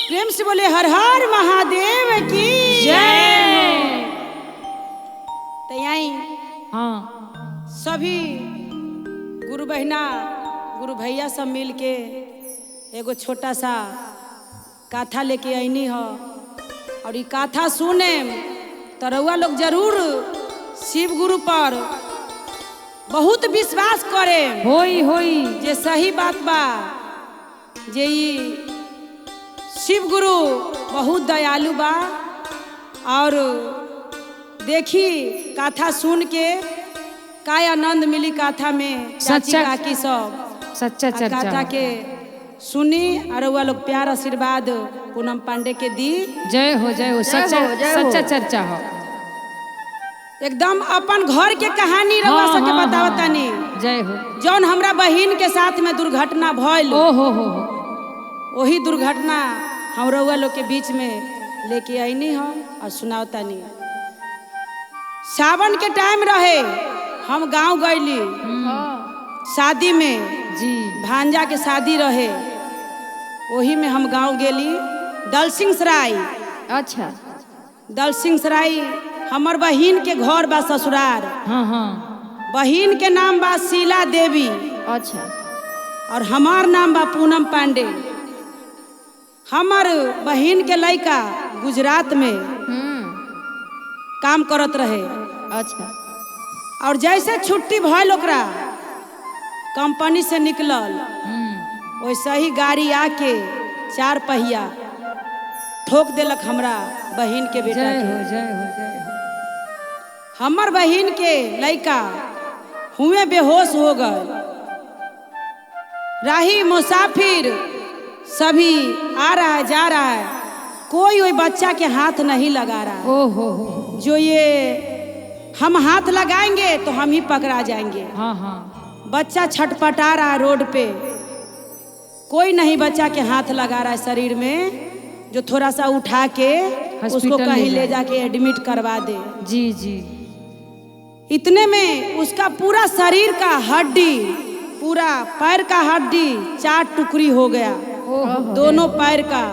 प्रेम से बोले हर हर महादेव की जय। तो यहीं हाँ सभी गुरु बहिना गुरु भैया सब मिल के एगो छोटा सा काथा लेके अनी हो और ये काथा सुने तो रउआ लोग जरूर शिव गुरु पर बहुत विश्वास करे होई होई जे सही बात बा जे ई शिव गुरु बहुत दयालु बा। और देखी काथा सुन के का आनंद मिली काथा में चाची सच्चा- काकी सब सच्चा आ चर्चा काथा के सुनी और रउआ लोग प्यार आशीर्वाद पूनम पांडे के दी। जय हो जय हो सच्चा हो, जय हो। सच्चा चर्चा हो एकदम अपन घर के कहानी रउआ हाँ, सबके हाँ, बतावतानी हाँ। जय हो। जौन हमरा बहिन के साथ में दुर्घटना भइल ओ हो वही दुर्घटना हम रउआ लोग के बीच में लेके अनी हम और सुनावतानी। सावन के टाइम रहे, हम गांव गईली शादी में, जी भांजा के शादी रहे, वही में हम गांव गेली दलसिंह सराय। अच्छा दलसिंह सराय हमर बहिन के घर बा ससुरार। हाँ हाँ बहिन के नाम बा शीला देवी अच्छा और हमार नाम बा पूनम पांडे। हमार बहिन के लड़का गुजरात में काम करत रहे। अच्छा और जैसे छुट्टी भइल ओकरा कंपनी से निकलल वैसे ही गाड़ी आके चार पहिया ठोक देलक हमरा बहिन के बेटा जय के। हो जय हो जय हो। हमर बहिन के लड़का हुए बेहोश हो गए। राही मुसाफिर सभी आ रहा है जा रहा है, कोई वही बच्चा के हाथ नहीं लगा रहा है। ओ हो जो ये हम हाथ लगाएंगे तो हम ही पकड़ा जाएंगे। हाँ हाँ बच्चा छटपटा रहा है रोड पे, कोई नहीं बच्चा के हाथ लगा रहा है शरीर में, जो थोड़ा सा उठा के उसको हॉस्पिटल कहीं ले ले जाए। जाके एडमिट करवा दे। जी जी इतने में उसका पूरा शरीर का हड्डी, पूरा पैर का हड्डी चार टुकड़ी हो गया, दोनों पैर का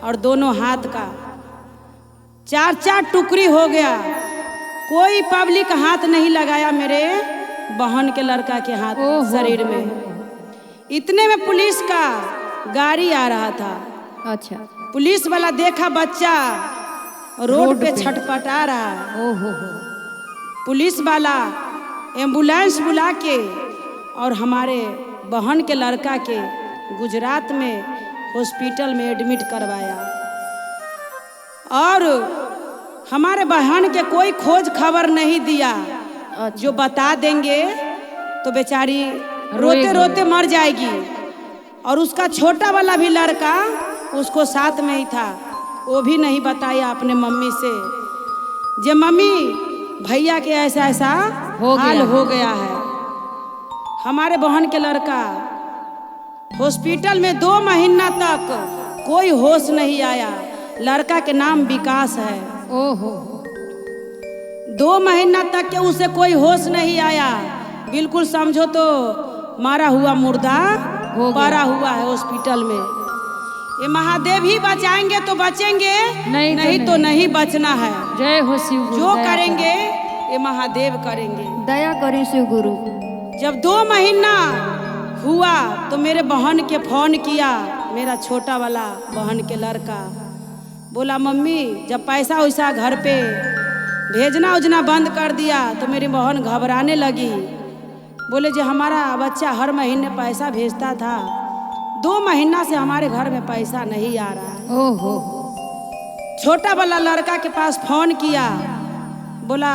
और दोनों हाथ का चार चार टुकड़ी हो गया। कोई पब्लिक हाथ नहीं लगाया मेरे बहन के लड़का के हाथ ओहो। शरीर में। इतने में पुलिस का गाड़ी आ रहा था। अच्छा पुलिस वाला देखा बच्चा रोड पे छटपटा रहा है। ओ हो पुलिस वाला एम्बुलेंस बुला के और हमारे बहन के लड़का के गुजरात में हॉस्पिटल में एडमिट करवाया। और हमारे बहन के कोई खोज खबर नहीं दिया। जो बता देंगे तो बेचारी रोते रोते मर जाएगी। और उसका छोटा वाला भी लड़का उसको साथ में ही था, वो भी नहीं बताया अपने मम्मी से जे मम्मी भैया के ऐसा ऐसा हो गया हाल है। हो गया है। हमारे बहन के लड़का हॉस्पिटल में 2 महीना तक कोई होश नहीं आया। लड़का के नाम विकास है। ओ हो 2 महीना तक के उसे कोई होश नहीं आया, बिल्कुल समझो तो मारा हुआ मुर्दा हो गया। पड़ा हुआ है हॉस्पिटल में। ये महादेव ही बचाएंगे तो बचेंगे, नहीं तो नहीं तो नहीं बचना है। जय हो शिव गुरु, जो दया करेंगे ये महादेव करेंगे। दया करें शिव गुरु। जब 2 महीना हुआ तो मेरे बहन के फोन किया, मेरा छोटा वाला बहन के लड़का बोला मम्मी जब पैसा वैसा घर पे भेजना उजना बंद कर दिया तो मेरी बहन घबराने लगी। बोले जो हमारा बच्चा हर महीने पैसा भेजता था, 2 महीना से हमारे घर में पैसा नहीं आ रहा है। ओ हो छोटा वाला लड़का के पास फोन किया, बोला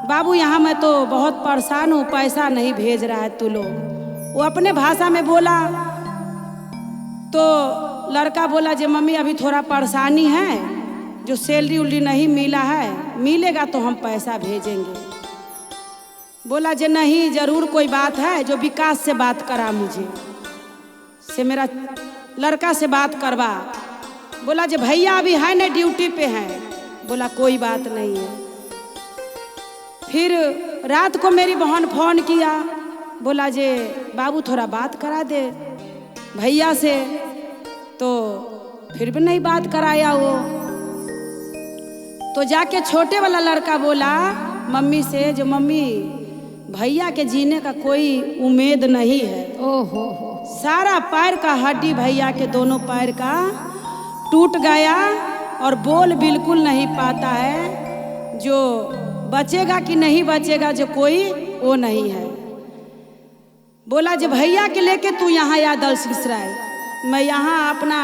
बाबू यहाँ मैं तो बहुत परेशान हूँ, पैसा नहीं भेज रहा है तू लोग। वो अपने भाषा में बोला तो लड़का बोला जे मम्मी अभी थोड़ा परेशानी है, जो सैलरी उलरी नहीं मिला है, मिलेगा तो हम पैसा भेजेंगे। बोला जे नहीं जरूर कोई बात है, जो विकास से बात करा मुझे, से मेरा लड़का से बात करवा। बोला जे भैया अभी है ना ड्यूटी पे हैं। बोला कोई बात नहीं है। फिर रात को मेरी बहन फोन किया, बोला जे बाबू थोड़ा बात करा दे। भैया से, तो फिर भी नहीं बात कराया वो। तो जाके छोटे वाला लड़का बोला मम्मी से, जो मम्मी भैया के जीने का कोई उम्मीद नहीं है। ओ हो हो। सारा पैर का हड्डी भैया के दोनों पैर का टूट गया और बोल बिल्कुल नहीं पाता है, जो बचेगा कि नहीं बचेगा जो कोई वो नहीं है। बोला जो भैया के लेके तू यहाँ आ दलसिंहसराय, मैं यहाँ अपना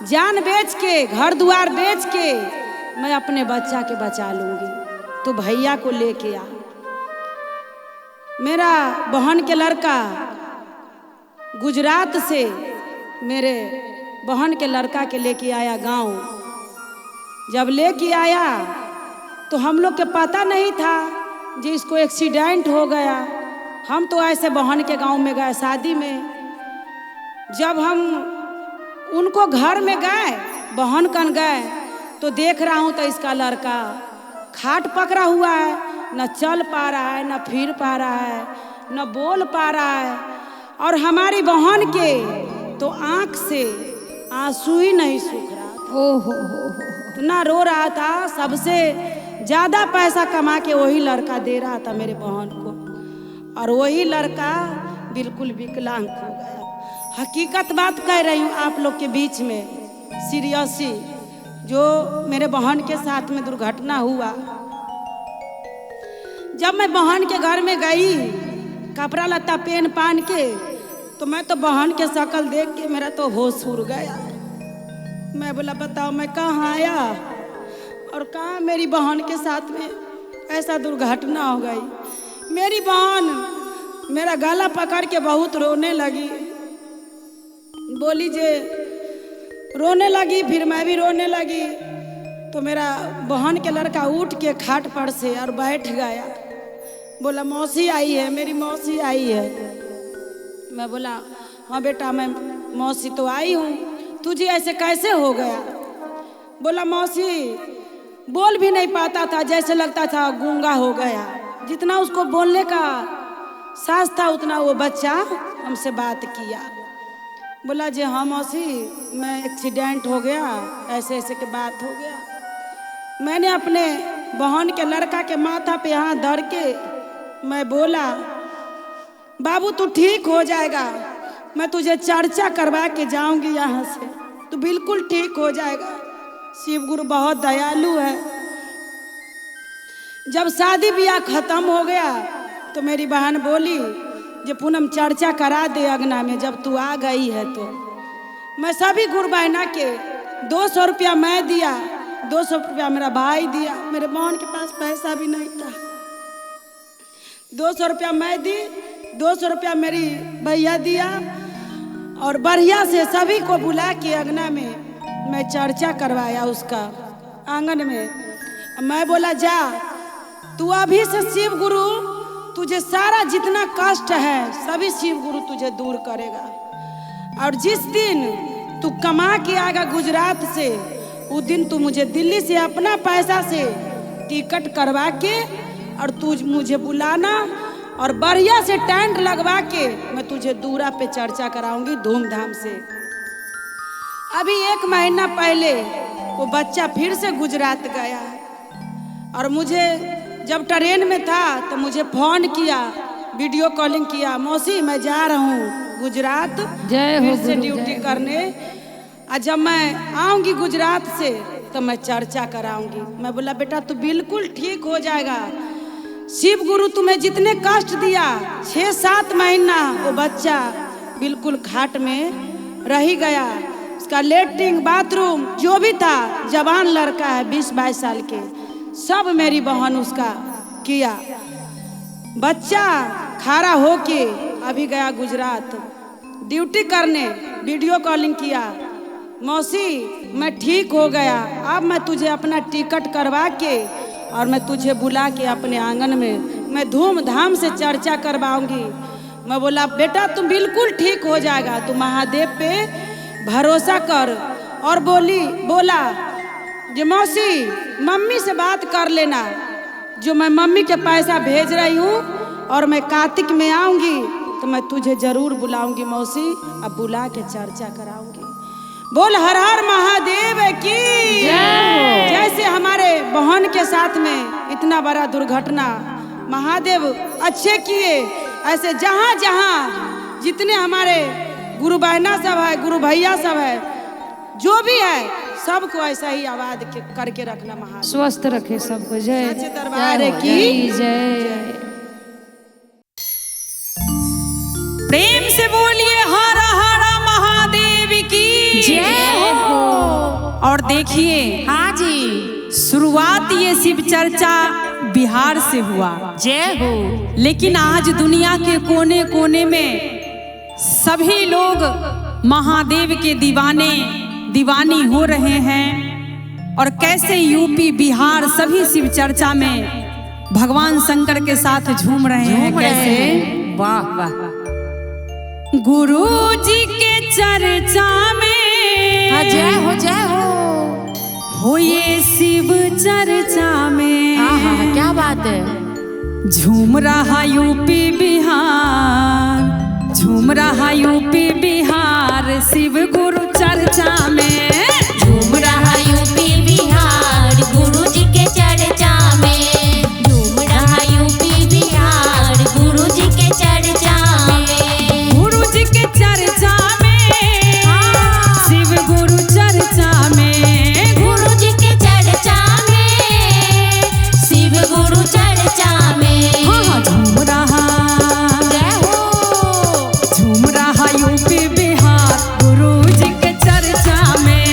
जान बेच के, घर द्वार बेच के मैं अपने बच्चा के बचा लूँगी, तू भैया को लेके आ। मेरा बहन के लड़का गुजरात से मेरे बहन के लड़का के लेके आया गांव। जब लेके आया तो हम लोग के पता नहीं था जी इसको एक्सीडेंट हो गया। हम तो ऐसे बहन के गांव में गए शादी में। जब हम उनको घर में गए, बहन कन गए, तो देख रहा हूँ तो इसका लड़का खाट पकड़ा हुआ है, न चल पा रहा है, न फिर पा रहा है, न बोल पा रहा है। और हमारी बहन के तो आँख से आंसू ही नहीं सूख रहा था। ओ हो हो। इतना रो रहा था। सबसे ज़्यादा पैसा कमा के वही लड़का दे रहा था मेरे बहन को, और वही लड़का बिल्कुल विकलांग हो गया। हकीकत बात कह रही हूँ आप लोग के बीच में, सीरियसली, जो मेरे बहन के साथ में दुर्घटना हुआ। जब मैं बहन के घर में गई कपड़ा लत्ता पहन पान के, तो मैं तो बहन के शक्ल देख के मेरा तो होश उड़ गया। मैं बोला बताओ मैं कहाँ आया और कहाँ मेरी बहन के साथ में ऐसा दुर्घटना हो गई। मेरी बहन मेरा गला पकड़ के बहुत रोने लगी, बोली जे रोने लगी, फिर मैं भी रोने लगी। तो मेरा बहन के लड़का उठ के खाट पर से और बैठ गया, बोला मौसी आई है, मेरी मौसी आई है। मैं बोला हाँ बेटा मैं मौसी तो आई हूँ, तुझे ऐसे कैसे हो गया? बोला मौसी बोल भी नहीं पाता था, जैसे लगता था गूंगा हो गया। जितना उसको बोलने का साहस था उतना वो बच्चा हमसे बात किया। बोला जी हाँ मौसी मैं एक्सीडेंट हो गया, ऐसे ऐसे के बात हो गया। मैंने अपने बहन के लड़का के माथा पे हाथ धर के मैं बोला बाबू तू ठीक हो जाएगा, मैं तुझे चर्चा करवा के जाऊंगी यहाँ से, तू बिल्कुल ठीक हो जाएगा। शिव गुरु बहुत दयालु है। जब शादी ब्याह खत्म हो गया तो मेरी बहन बोली जे पूनम चर्चा करा दे अंगना में जब तू आ गई है तो। मैं सभी गुरु बहना के 200 रुपया मैं दिया, 200 रुपया मेरा भाई दिया, मेरे बहन के पास पैसा भी नहीं था। 200 रुपया मैं दी, 200 रुपया मेरी भैया दिया, और बढ़िया से सभी को बुला के अंगना में मैं चर्चा करवाया उसका आंगन में। मैं बोला जा तू अभी से शिव गुरु तुझे सारा जितना कष्ट है सभी शिव गुरु तुझे दूर करेगा, और जिस दिन तू कमा के आएगा गुजरात से उस दिन तू मुझे दिल्ली से अपना पैसा से टिकट करवा के और तू मुझे बुलाना, और बढ़िया से टेंट लगवा के मैं तुझे दूरा पे चर्चा कराऊंगी धूमधाम से। अभी 1 महीना पहले वो बच्चा फिर से गुजरात गया और मुझे जब ट्रेन में था तो मुझे फ़ोन किया, वीडियो कॉलिंग किया, मौसी मैं जा रहा हूँ गुजरात जय हो फिर से ड्यूटी करने, और जब मैं आऊँगी गुजरात से तो मैं चर्चा कराऊंगी। मैं बोला बेटा तू बिल्कुल ठीक हो जाएगा, शिव गुरु तुम्हें जितने कष्ट दिया 6-7 महीना वो बच्चा बिल्कुल खाट में रह गया, उसका लेटरिन बाथरूम जो भी था, जवान लड़का है 20-22 साल के, सब मेरी बहन उसका किया। बच्चा खड़ा होके अभी गया गुजरात ड्यूटी करने, वीडियो कॉलिंग किया, मौसी मैं ठीक हो गया, अब मैं तुझे अपना टिकट करवा के और मैं तुझे बुला के अपने आंगन में मैं धूमधाम से चर्चा करवाऊंगी। मैं बोला बेटा तुम बिल्कुल ठीक हो जाएगा, तू महादेव पे भरोसा कर। और बोला जो मौसी मम्मी से बात कर लेना, जो मैं मम्मी के पैसा भेज रही हूँ और मैं कार्तिक में आऊँगी तो तो मैं तुझे जरूर बुलाऊंगी मौसी, अब बुला के चर्चा कराऊंगी। बोल हर हर महादेव की जैसे हमारे बहन के साथ में इतना बड़ा दुर्घटना महादेव अच्छे किए, ऐसे जहाँ जहाँ जितने हमारे गुरु बहना सब है, गुरु भैया सब है, जो भी है, सबको ऐसा ही आबाद करके रखना महादेव, स्वस्थ रखे सबको। जय सच्चे दरबार की जय। प्रेम से बोलिए हर हर महादेव की जय हो। और देखिए, हाँ जी, शुरुआत ये शिव चर्चा बिहार से हुआ, जय हो। लेकिन आज दुनिया के कोने कोने में सभी लोग महादेव के दीवाने दीवानी हो रहे हैं। और कैसे यूपी बिहार सभी शिव चर्चा में भगवान शंकर के साथ झूम रहे हैं, कैसे वाह वाह। गुरु जी के चर्चा में, हाँ, जय हो जय हो ये शिव चर्चा में, हाँ, क्या बात है। झूम रहा यूपी बिहार, झूम रहा यूपी बिहार शिव गुरु चर्चा में, झूम रहा यूपी बिहार गुरु जी के चर्चा में, झूम रहा यूपी बिहार गुरु जी के चर्चा में, गुरु जी के चर्चा में, शिव गुरु चर्चा में, गुरु जी के चर्चा में, शिव गुरु चर्चा में। हाँ, झूम रहा, जय हो, झूम रहा यूपी बिहार गुरु जी के चर्चा में,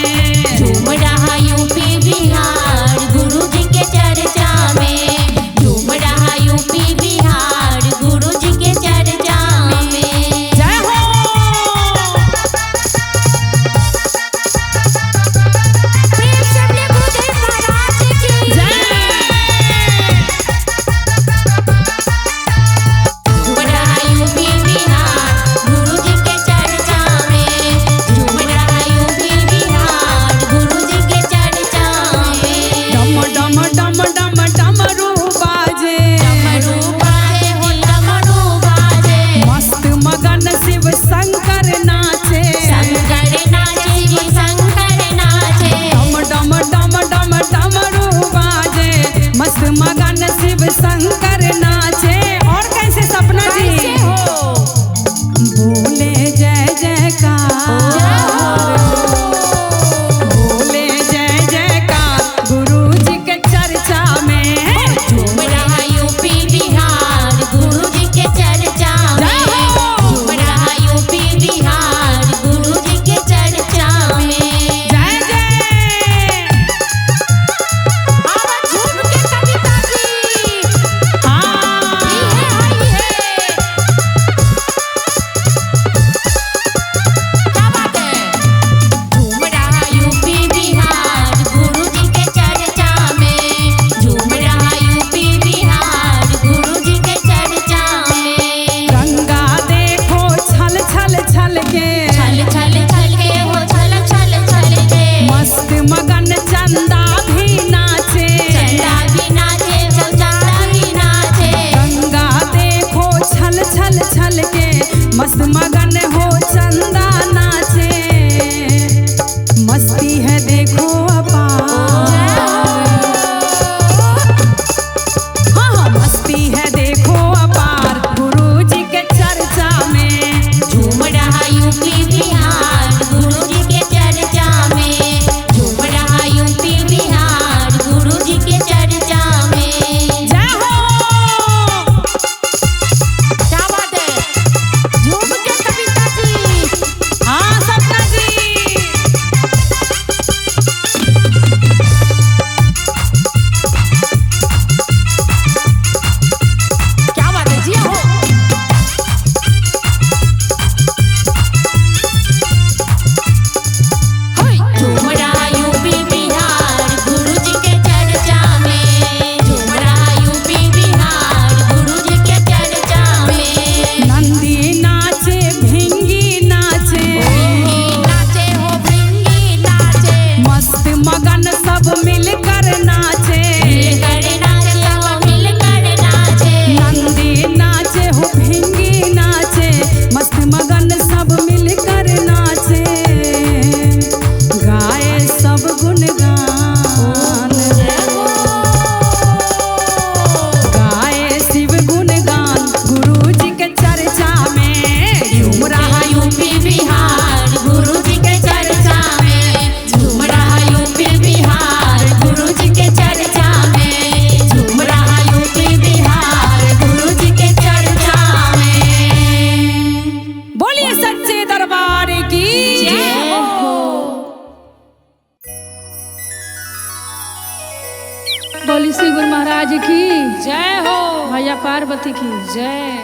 श्री गुरु महाराज की जय हो। भैया पार्वती की जय।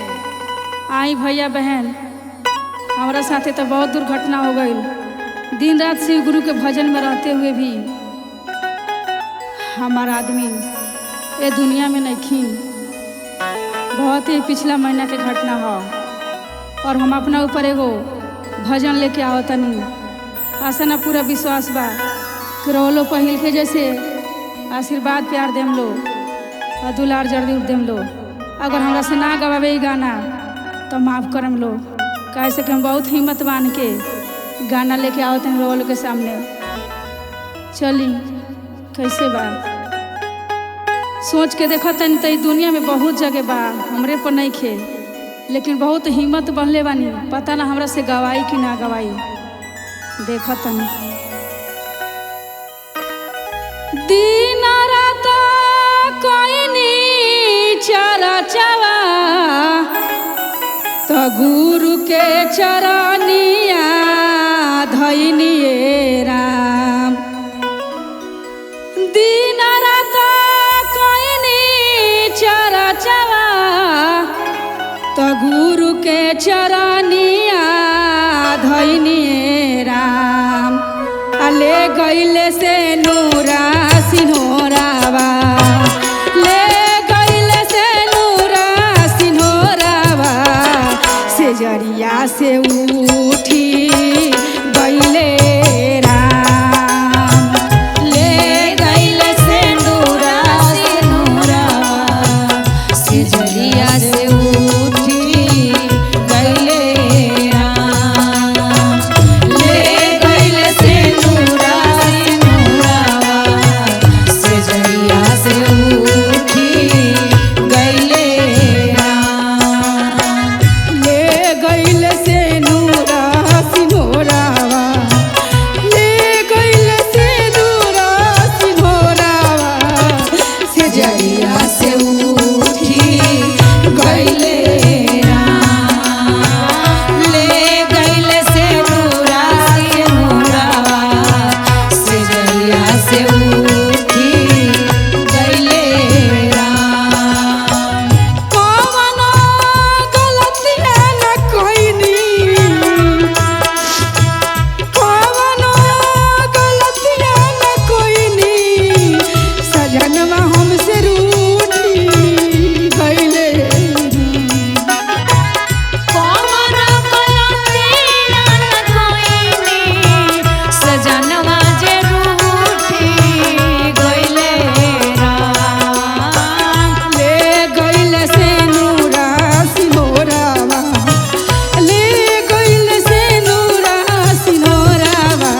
आई भैया बहन, हमारा साथे तो बहुत दुर्घटना हो गई। दिन रात शिव गुरु के भजन में रहते हुए भी हमारा आदमी ये दुनिया में नहीं खी। बहुत ही पिछला महीना के घटना हो और हम अपना ऊपर एगो भजन लेके आओ तनी। आशा ना पूरा विश्वास बा कि रोलो पहिल के जैसे आशीर्वाद प्यार देम लो और दुलार जरूर देम लो। अगर हमरा से ना गवावे ई गाना तो माफ़ करम लो, काहे से कि हम बहुत हिम्मत बांध के गाना लेके आओ तनी रोल के सामने। चली कैसे बा सोच के देखो तनी तो दुनिया में बहुत जगह बा, हमरे पर नहीं खे, लेकिन बहुत हिम्मत बनले बानी। पता ना हमरा से गवाई कि ना गवाई, देखो तनी। दिन रात कोई चरचवा तो गुरु के चरनिया धइनिए राम। दिन रात कोई चरचवा तो गुरु के चरनिया धइनिए राम। अले गईले से नूरा सिन्होरावा, ले गईले से नूरा सिन्होरावा, से जरिया से उठी गईले राम। ले गईले से नूरा सिन्होरावा, से जरिया से उठी गईले राम। ले गईले से नूरा सिन्होरावा, से जरिया से उठी गईले राम। ले गईले से नूरा सिन्होरावा, ले गईले से नूरा सिन्होरावा, से जरिया से उठी गईले राम। ले गईले से नूरा सिन्होरावा, से जरिया से उठी गईले राम। कवनो गलतिया न कइनी, कवनो गलतिया न कइनी, सजनवा हमसे रूठी गईले। कवनो गलतिया न कइनी, सजनवा जे रूठी गइले राम। ले गईले से नूरा सिन्होरावा, ले गईले से नूरा सिन्होरावा,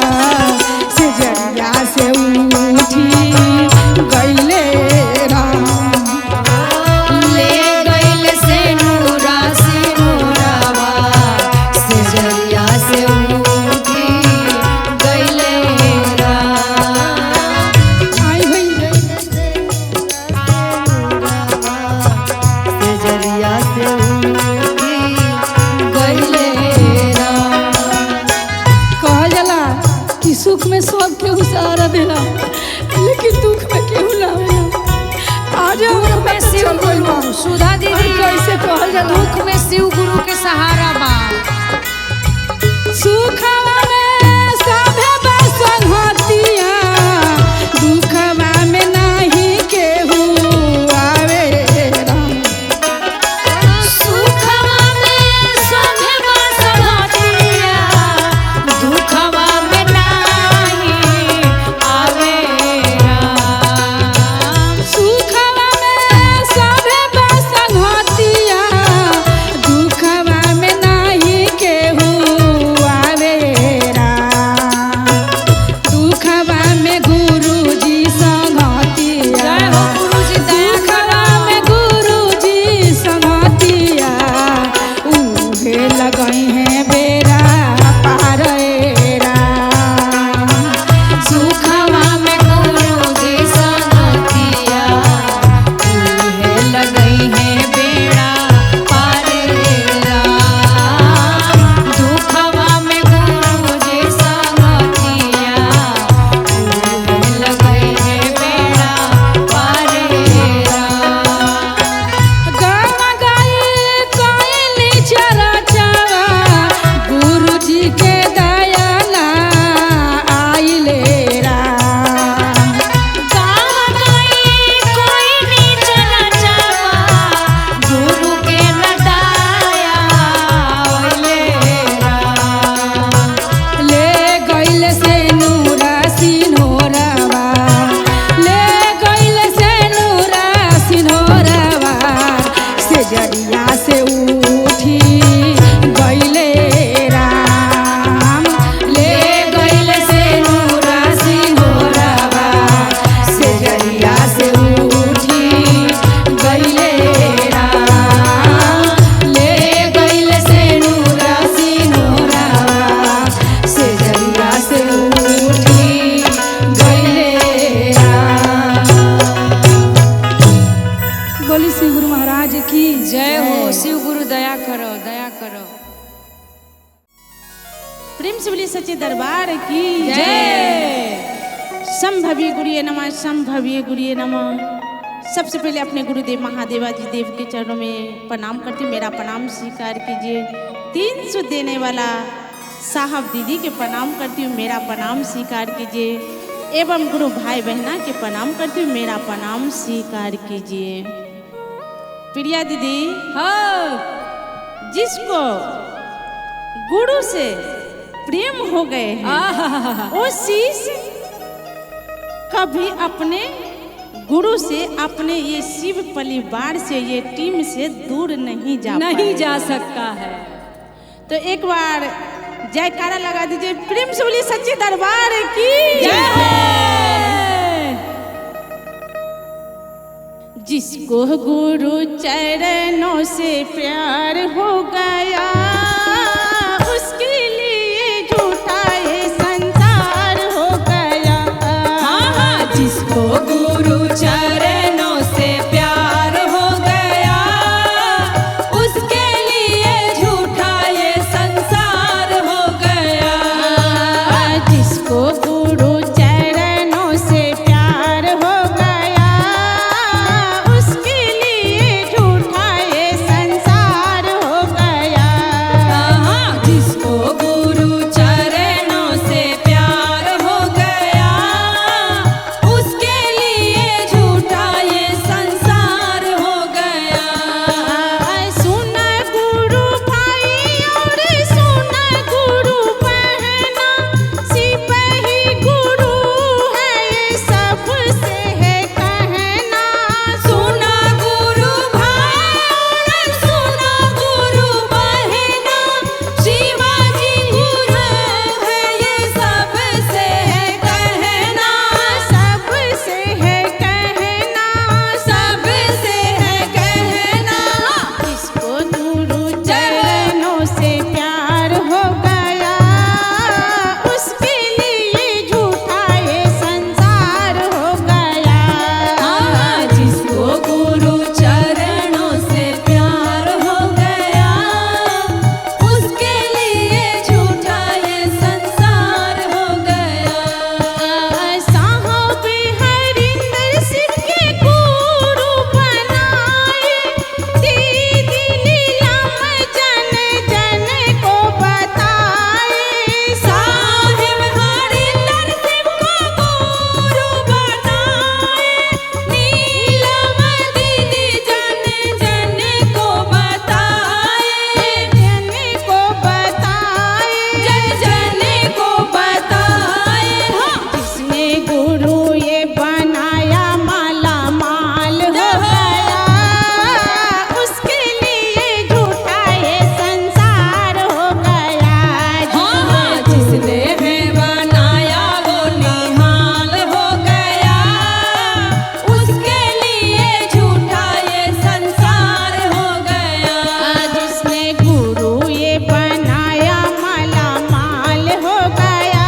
से जरिया से उठी गईले राम। ले गइले से नूरा सिन्होरावा, से जरिया से उठी गइले राम। आई भई से जरिया से उठी गइले राम। कहल जाला कि सुख में सब केहू सहारा देला, लेकिन दुख में केहू ना आवेला। आज हमरा दुख में पता शिव चल गइल बा। गुरु सुधा और दीदी, कैसे कहल जाला दुख में शिव गुरु के सहारा बा। सुखवा में सभे बा संगतिया, दुखवा में नाही केहू आवे राम। सुखवा में सभे बा संगतिया, दुखवा में नाही आवे राम। सुखवा में सभे बा संगतिया, दुखवा में नाही केहू आवे सच्चे दरबार की जय। संभवी गुरुए नमः, संभवी गुरुए नमः। सबसे पहले अपने गुरुदेव महादेवा जी देव के चरणों में प्रणाम करती हूँ, मेरा प्रणाम स्वीकार कीजिए। 300 देने वाला साहब दीदी के प्रणाम करती हूँ, मेरा प्रणाम स्वीकार कीजिए। एवं गुरु भाई बहना के प्रणाम करती हूँ, मेरा प्रणाम स्वीकार कीजिए। प्रिया दीदी, हाँ, जिसको गुरु से प्रेम हो गए हैं वो शीश कभी अपने गुरु से, अपने ये शिव परिवार से, ये टीम से दूर नहीं जा सकता है। तो एक बार जयकारा लगा दीजिए, प्रेम से बोलिए सच्चे दरबार की जय हो। जिसको गुरु चरणों से प्यार हो गया उसके लिए झूठा ये संसार हो गया। हाँ हाँ, जिसको गुरु चरणों से प्यार हो गया उसके लिए झूठा ये संसार हो गया। जिसको गुरु चरणों से प्यार हो गया उसके लिए झूठा ये संसार हो गया। हाँ, जिसको गुरु चरणों से प्यार हो गया उसके लिए झूठा ये संसार हो गया। सुना गुरु भाई और सुना गुरु बहना, सिपाही गुरु है सबसे है कहना। सुना गुरु भाई और सुना गुरु बहना, शिवाजी गुरु है ये सबसे है कहना। सबसे है कहना, सबसे है कहना। जिसको गुरु चरणों से प्यार हो गया उसके लिए झूठा ये संसार हो गया। हाँ, जिसको गुरु चरणों से प्यार हो गया उसके लिए झूठा ये संसार हो गया। साहब हरिंदर सिंह के गुरु बनाए, दीदी नीलम जन जन को बताए। साहिब हरिंदर सिंह को गुरु बनाए, नीलम दीदी जन जन को बताए। जन को बताए, जन जन को बताए। हाँ, जिसने गुरु ये बनाया माला माल हो गया उसके लिए झूठा ये संसार हो गया। हाँ, जिसने है बनाया वो निहाल हो गया उसके लिए झूठा ये संसार हो गया। जिसने गुरु ये बनाया माला माल हो गया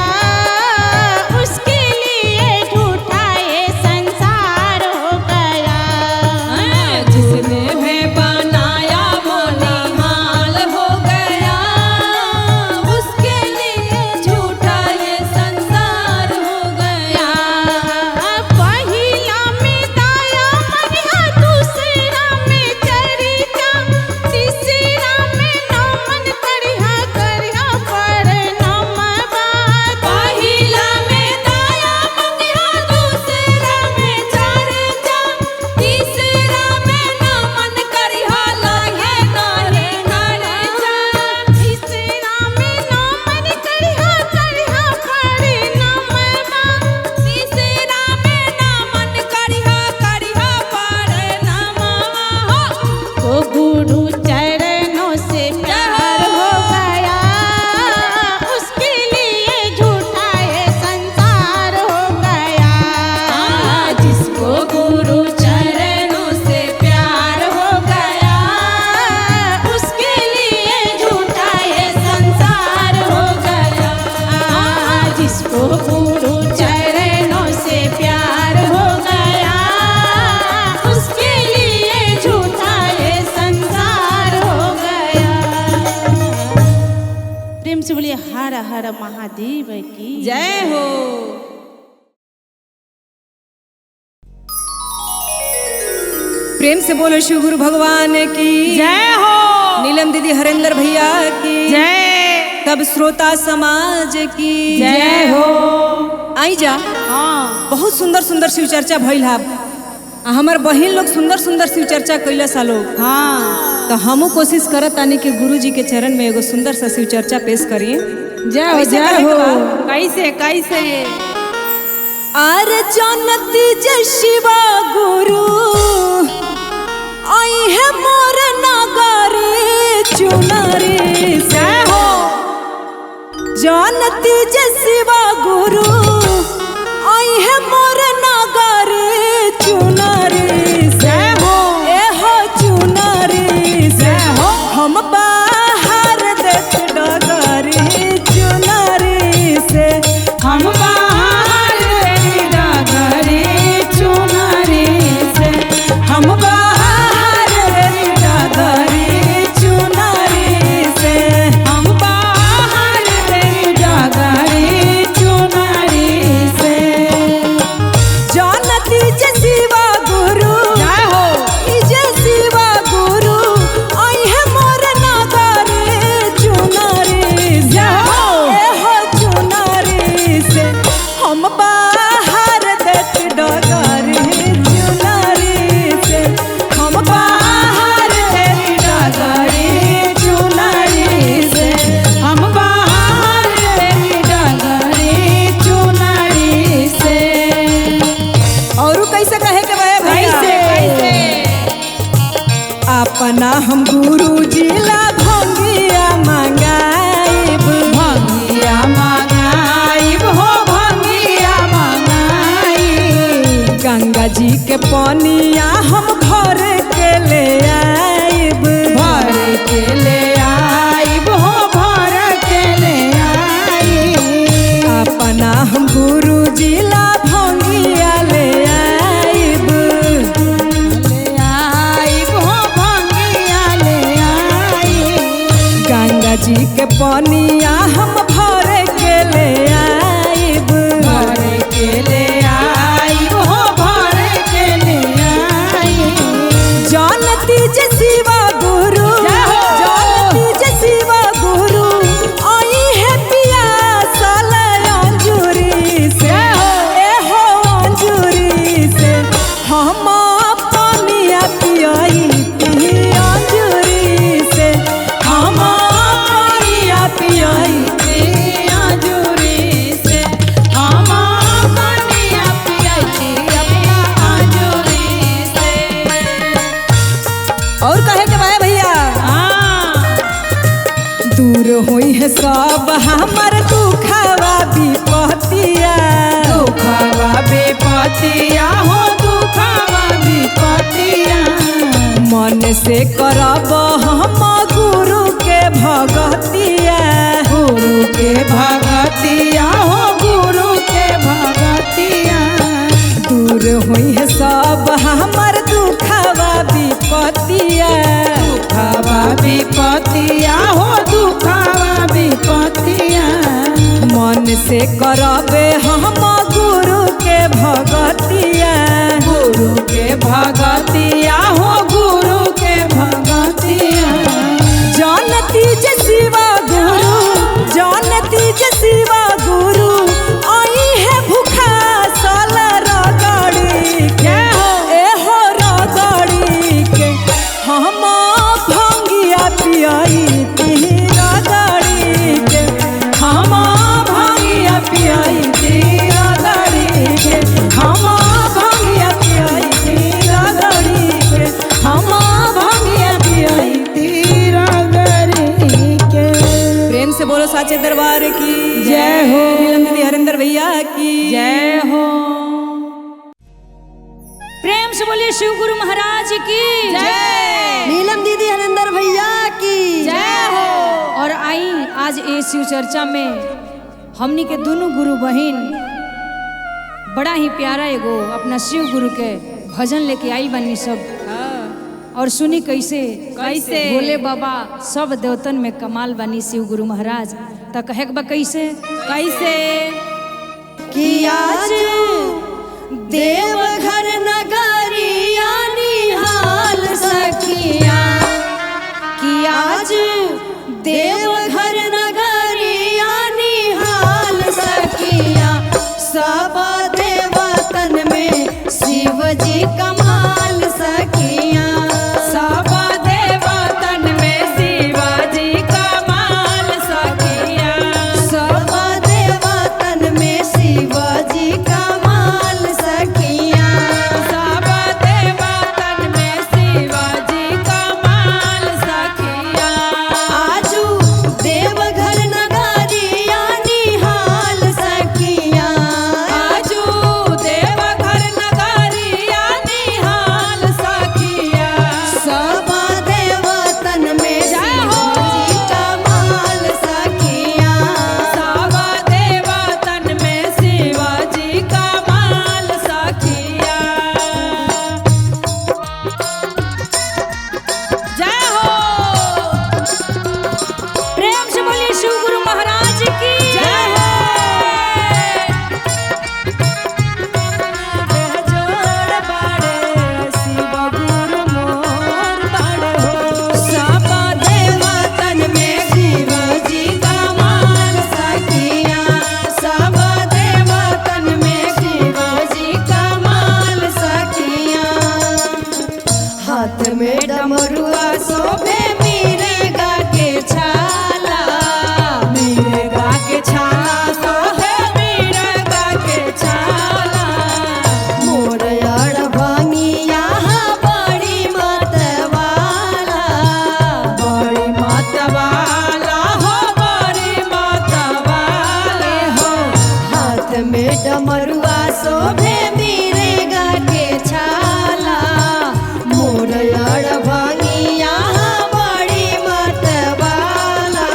उसके लिए झूठा ये संसार हो गया। जिसने है बनाया वो निहाल हो गया उसके लिए झूठा ये संसार हो गया। पहिला में दाया मनिहा, दूसरा में चरिता, तीसरा में नमन करिहा करिहा पर नमवा। पहिला में दाया मंगिहा, दूसरा में चर्चा, तीसरा में नमन करिहा लागे नारे खर्चा। तीसरा में नमन करिहा करिहा पर नमवा। तीसरा में नमन करिहा करिहा पर नमवा। को गुरु चरणों से प्यार हो गया उसके लिए झूठा ये संसार हो गया। जिसको गुरु चरणों से प्यार हो गया उसके लिए झूठा ये संसार हो गया। जिसको गुरु चरणों से प्यार हो गया उसके लिए झूठा ये संसार हो गया। प्रेम से बोलिए हर हर हर महादेव की जय हो। प्रेम से बोलो शिव गुरु भगवान की जय हो। नीलम दीदी हरेंद्र भैया की जय। तब श्रोता समाज की जय हो। आई जा। हाँ, बहुत सुंदर सुंदर शिव चर्चा भइल हा। हमार बहिन लोग सुंदर सुंदर शिव चर्चा कैला सा लोग। हाँ, तो हमू कोशिश करत तानी कि गुरु जी के चरण में एगो सुंदर सा शिव चर्चा पेश करी। जय हो, जय हो। कैसे कैसे? आर जानती जय शिवा गुरु आई है मोर नागरी चुनरी से हो। जानती जय शिवा गुरु आई है मोर नागरी चुनरी से हो। ए हो चुनरी से हो। हम बाहर देत डगरी चुनरी से हम बाहर डगरी चुनरी से हम बाहर डगरी चुनरी से हम बाहर डगरी चुनरी से। जानती जय शिवा गुरु जय हो। जय शिवा गुरु आई है मोर नागरी चुनरी से हो। ए हो चुनरी से हम बाहर देत डगरी चुनरी से हम बाहर देत डगरी चुनरी से हम बाहर डगरी चुनरी से। और कैसे कहे के बा भैया? कैसे कैसे? अपना हम गुरु जी ला भंगिया मंगाइब भंगिया मंगाइब हो, भंगिया मंगाइब। गंगा जी के पनिया हम भर के ले आइब भर के ले आइब हो, भर के ले आइब। अपना हम गुरु जी ला भंगिया ले आइब ले आइब हो, भंगिया ले आइब। गंगा जी के पनिया हम भर के ले आइब भर के ले आइब हो, भर के ले आइब। जानती जय शिवा गुरु जय हो। जानती जय शिवा गुरु आई है पिया साला अंजूरी से ए हो अंजूरी से हम पानिया पियाई पी अंजूरी से हम पानिया पियाई अंजूरी से हम पानिया पियाई अपना अंजूरी से। और कहे के भाई भैया हाँ, दूर होई है सब हमर दुखवा विपतिया दुखवा विपतिया हो, दुखवा विपतिया। मन से करब हम गुरु के भगतिया गुरु के भगतिया हो, गुरु के भगतिया। दूर होई है सब हमर दुखवा विपतिया दुखवा विपतिया हो, दुखवा विपतिया। मन से करब हम गुरु के भगतिया गुरु के भगतिया हो, गुरु के भगतिया। जानती जय शिवा गुरु जानती जय शिवा गुरु आई है भूखा साला रगड़ी के ए हो रगड़ी के हम भंगिया पियाई ती रगड़ी के हम भंगिया पियाई ती रगड़ी के हम भंगिया पियाई ती रगड़ी के हम भंगिया पियाई ती रगड़ी के। प्रेम से बोलो साचे दरबार की जय हो। नीलम दीदी हरिंदर भैया की जय हो। प्रेम से बोलिए शिव गुरु महाराज की जय। नीलम दीदी हरिंदर भैया की जय हो। और आई आज ए शिव चर्चा में हमनी के दोनों गुरु बहिन बड़ा ही प्यारा एगो अपना शिव गुरु के भजन लेके आई बनी सब। और सुनी कैसे कैसे? भोले बाबा सब देवतन में कमाल बनी शिव गुरु महाराज। त कहे के बा कैसे कैसे कि आज देवघर नगरिया निहाल सखिया, कि आज देवघर नगरिया निहाल सखिया, सब देवतन में शिवजी कमाल सखिया, सब देवतन में शिवाजी कमाल सखिया, सब देवतन में शिवजी कमाल सखिया, सब देवतन में शिवाजी कमाल सखिया। आजू देवघर नगरिया निहाल सखिया, आजू देवघर नगरिया निहाल सखिया, सब देवतन में जय हो। शिवजी कमाल सखिया, सब देवतन में शिवाजी कमाल सखिया। जय हो। प्रेम से बोलिए शिव गुरु महाराज की जय हो। जोड़ बाड़े शिव गुरु मोर बाड़े हो। सब देवतन में शिवजी कमाल सखिया, सब देवतन में शिवजी कमाल सखिया। हाथ में डमरुआ शोभे मिर्गा के छाला, मिर्गा के छाला सोहे मिर्गा के छाला, मोर अड़भंगिया बड़ी मतवाला, बड़ी मतवाला हो बड़ी मतवाला हो। हाथ में डमरुआ शोभे मिर्गा के छाला, मोर अड़भंगिया बड़ी मतवाला।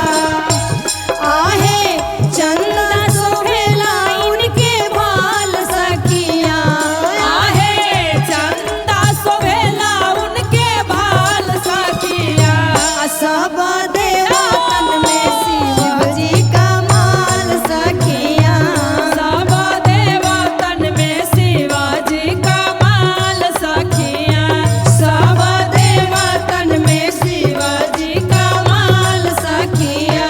आहे चंदा शोभेला उनके भाल सखिया, आहे चंदा शोभेला उनके भाल सखिया, सब देवतन में शिवजी कमाल सखिया, सब देवतन में शिवाजी कमाल सखिया, सब देवतन में शिवजी कमाल सखिया।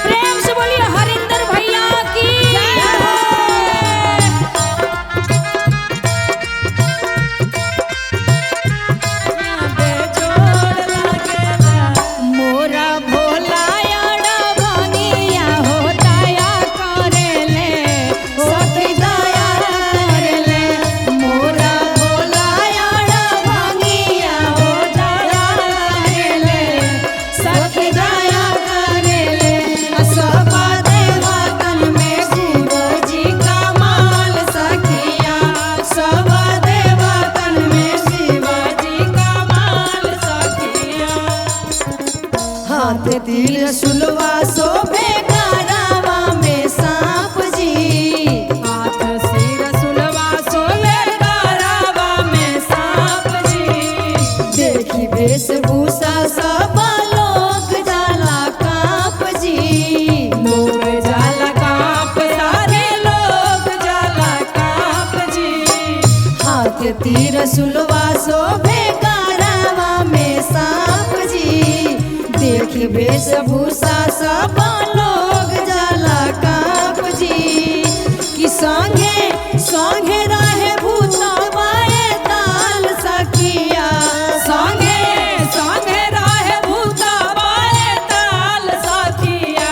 प्रेम से बोलिए हरिंदर भैया की बेजोड़ लागेला मोरा भोला अड़भंगिया हो दया करेले, सखी दया करेले। मोरा भोला अड़भंगिया हो दया करेले, सखी दया करेले। सब देवतन में शिवजी कमाल सखिया, सब देवतन में शिवजी कमाल सखिया। हाथ तीर सुलवा शोभे गरवा में सांप जी, हाथ सिर सुलवा सोले गरवा में सांप जी, देखी वेशभूषा सब लोग जाला काप जी, लोग जाला काप सारे लोग जाला काप जी, हाथ तीर सुलवा शोभे गरवा में सांप जी, देखी वेशभूषा सब लोग जाला काप जी। कि संगे संगे रहे भूतवाए ताल सखिया, संगे संगे रहे भूतवाए ताल सखिया,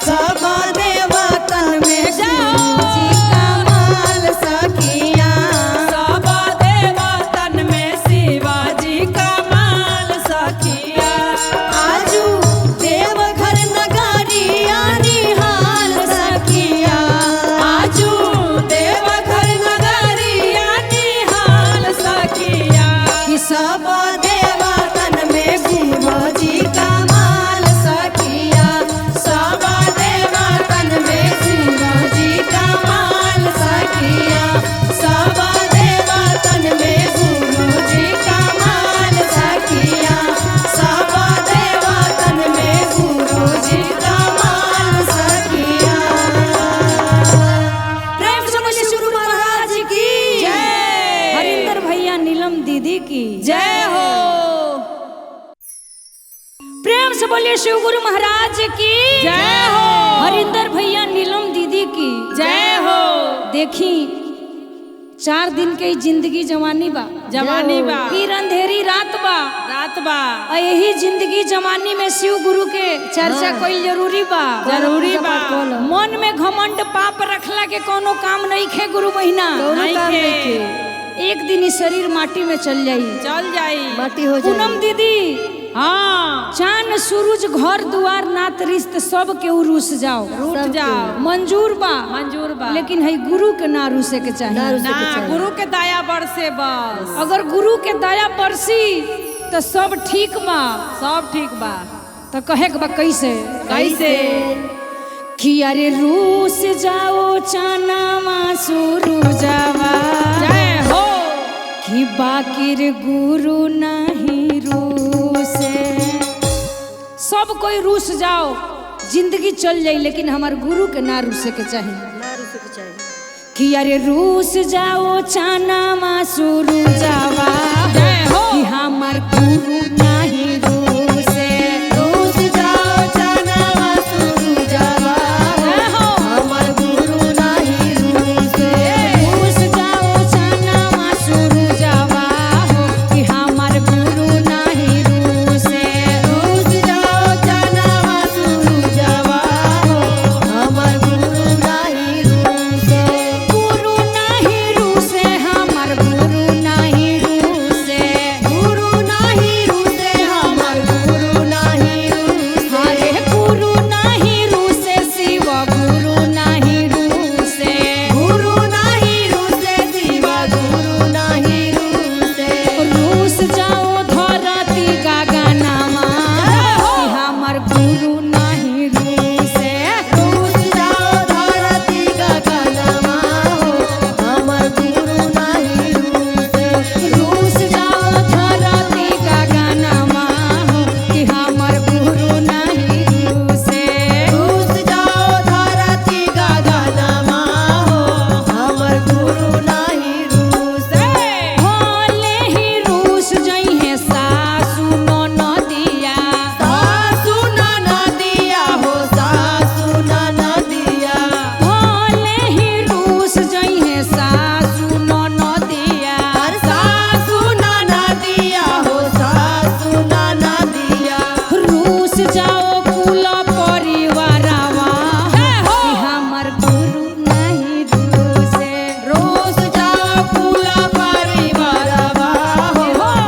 सब देवतन में शिवजी कमाल सखिया, सब देवतन में शिवाजी कमाल सखिया। आजू देवघर नगरिया शिव गुरु महाराज की जय हो। हरिंदर भैया नीलम दीदी की जय हो। देखी 4 दिन के जिंदगी जवानी बा, जवानी बा, फिर अंधेरी रात बा, रात बा। और यही जिंदगी जवानी में शिव गुरु के चर्चा कईल जरूरी बा, जरूरी बा। मन में घमंड पाप रखला के कोनो काम नहीं खे गुरु महीना, कौनो काम नइखे। एक दिन ई शरीर माटी में चल जाई, चल जाई, माटी हो जाई। पूनम दीदी हाँ, चांद सूरज घर दुआर नात रिश्त सब के रूस जाओ, रूठ जाओ, मंजूर बा, मंजूर बा, लेकिन है गुरु के ना रूसे के चाहिए, ना रूसे के ना चाहिए। गुरु के दया बरसे बस, अगर गुरु के दया बरसी तो सब ठीक बा, सब ठीक बा। तो कहे के बा कैसे कैसे कि अरे रूस जाओ चाना सूरजावा, जय हो, कि बाकिर गुरु नहीं रूसे। सब कोई रूस जाओ जिंदगी चल जाई, लेकिन हमार गुरु के ना रूसे के चाहिए, ना रूसे के चाहिए। कि अरे रूस जाओ चाना सूरजावा, जय हो, कि हमार गुरु नहीं रूसे। रूस जाओ चाना सूरजावा, जय हो, हमार गुरु नाही रूसे। रूस जाओ चाना सूरजावा हो, कि हमार गुरु नहीं रूसे। रूस जाओ चाना सूरजावा हो, हमार गुरु नाही रूसे। गुरु नहीं रूसे, हमार गुरु नहीं रूसे। गुरु नाही रूसे, हमार गुरु नाही रूसे। हरे गुरु नहीं रूसे, शिव गुरु नहीं रूसे। गुरु नाही रूसे, शिवा गुरु नाही रूसे। रूस जाओ धरती गगनमा, कि हमार गुरु नहीं रूसे। रूस जाओ धरती गगनमा हो, हमार गुरु नाही रूसे। रूस जाओ धरती गगनमा हो, कि हमार गुरु नहीं रूसे। रूस जाओ धरती गगनमा हो, हमार गुरु नाही रूसे। भोले ही रूस जइहे सासु ननदिया, सासु ननदिया हो, सासु ननदिया। भोले ही रूस जइहे सासु ननदिया, हर सासु ननदिया हो, सासु ननदिया। रूस जाओ कुल परिवारवा, कि हमर गुरु नहीं रूसे। रूस जाओ कुल परिवारवा हो,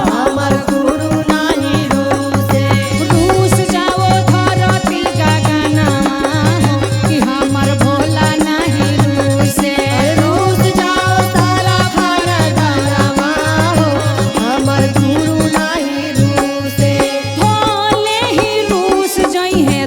हमार गुरु नाही रूसे। रूस जाओ धरती गगनमा हो, कि हमर भोला नहीं रूसे। रूस जाओ सारा खानदानवा हो, हमार गुरु नाही रूसे। भोले ही रूस जइहे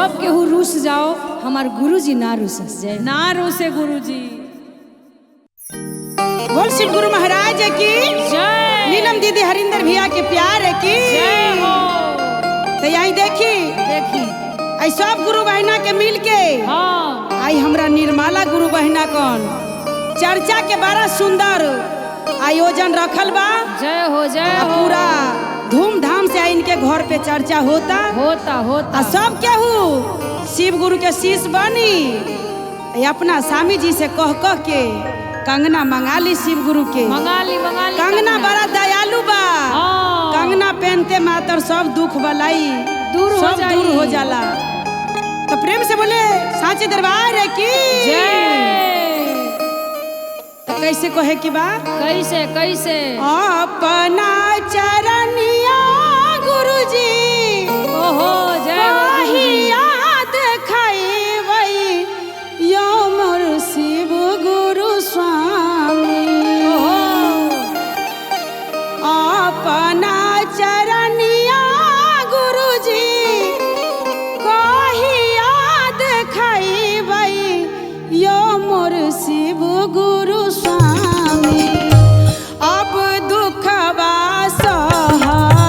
सब केहू रूस जाओ, हमार गुरुजी ना रूसस। जय। ना रूसे गुरुजी। बोल शिव गुरु महाराज की जय। नीलम दीदी हरिंदर भैया के प्यार है की जय हो। तो यही देखी देखी आई सब गुरु बहना के मिल के हाँ आई हमरा निर्मला गुरु बहना कौन चर्चा के बड़ा सुंदर आयोजन रखल बा। जय हो, जय आ हो। पूरा धूमधाम से इनके घर पे चर्चा होता होता होता। आ सब केहू शिव गुरु के शीश बनी ये अपना स्वामी जी से कह कह के कंगना मंगा ली शिव गुरु के। मंगा ली, मंगा ली। कंगना बड़ा दयालु बा। हाँ। कंगना पहनते मातर सब दुख बलाई दूर हो सब जाई। दूर हो जाला। तो प्रेम से बोले सांची दरबार है की जय। तो कैसे कहे की बा? कैसे कैसे? अपना चरनिया गुरुजी ओहो जय हो गुरुजी। याद खाई यो मोर शिव गुरु स्वामी। ओहो अपना चरनिया गुरुजी कही याद खाई यो मोर शिव गुरु स्वामी। अब दुखवा सहल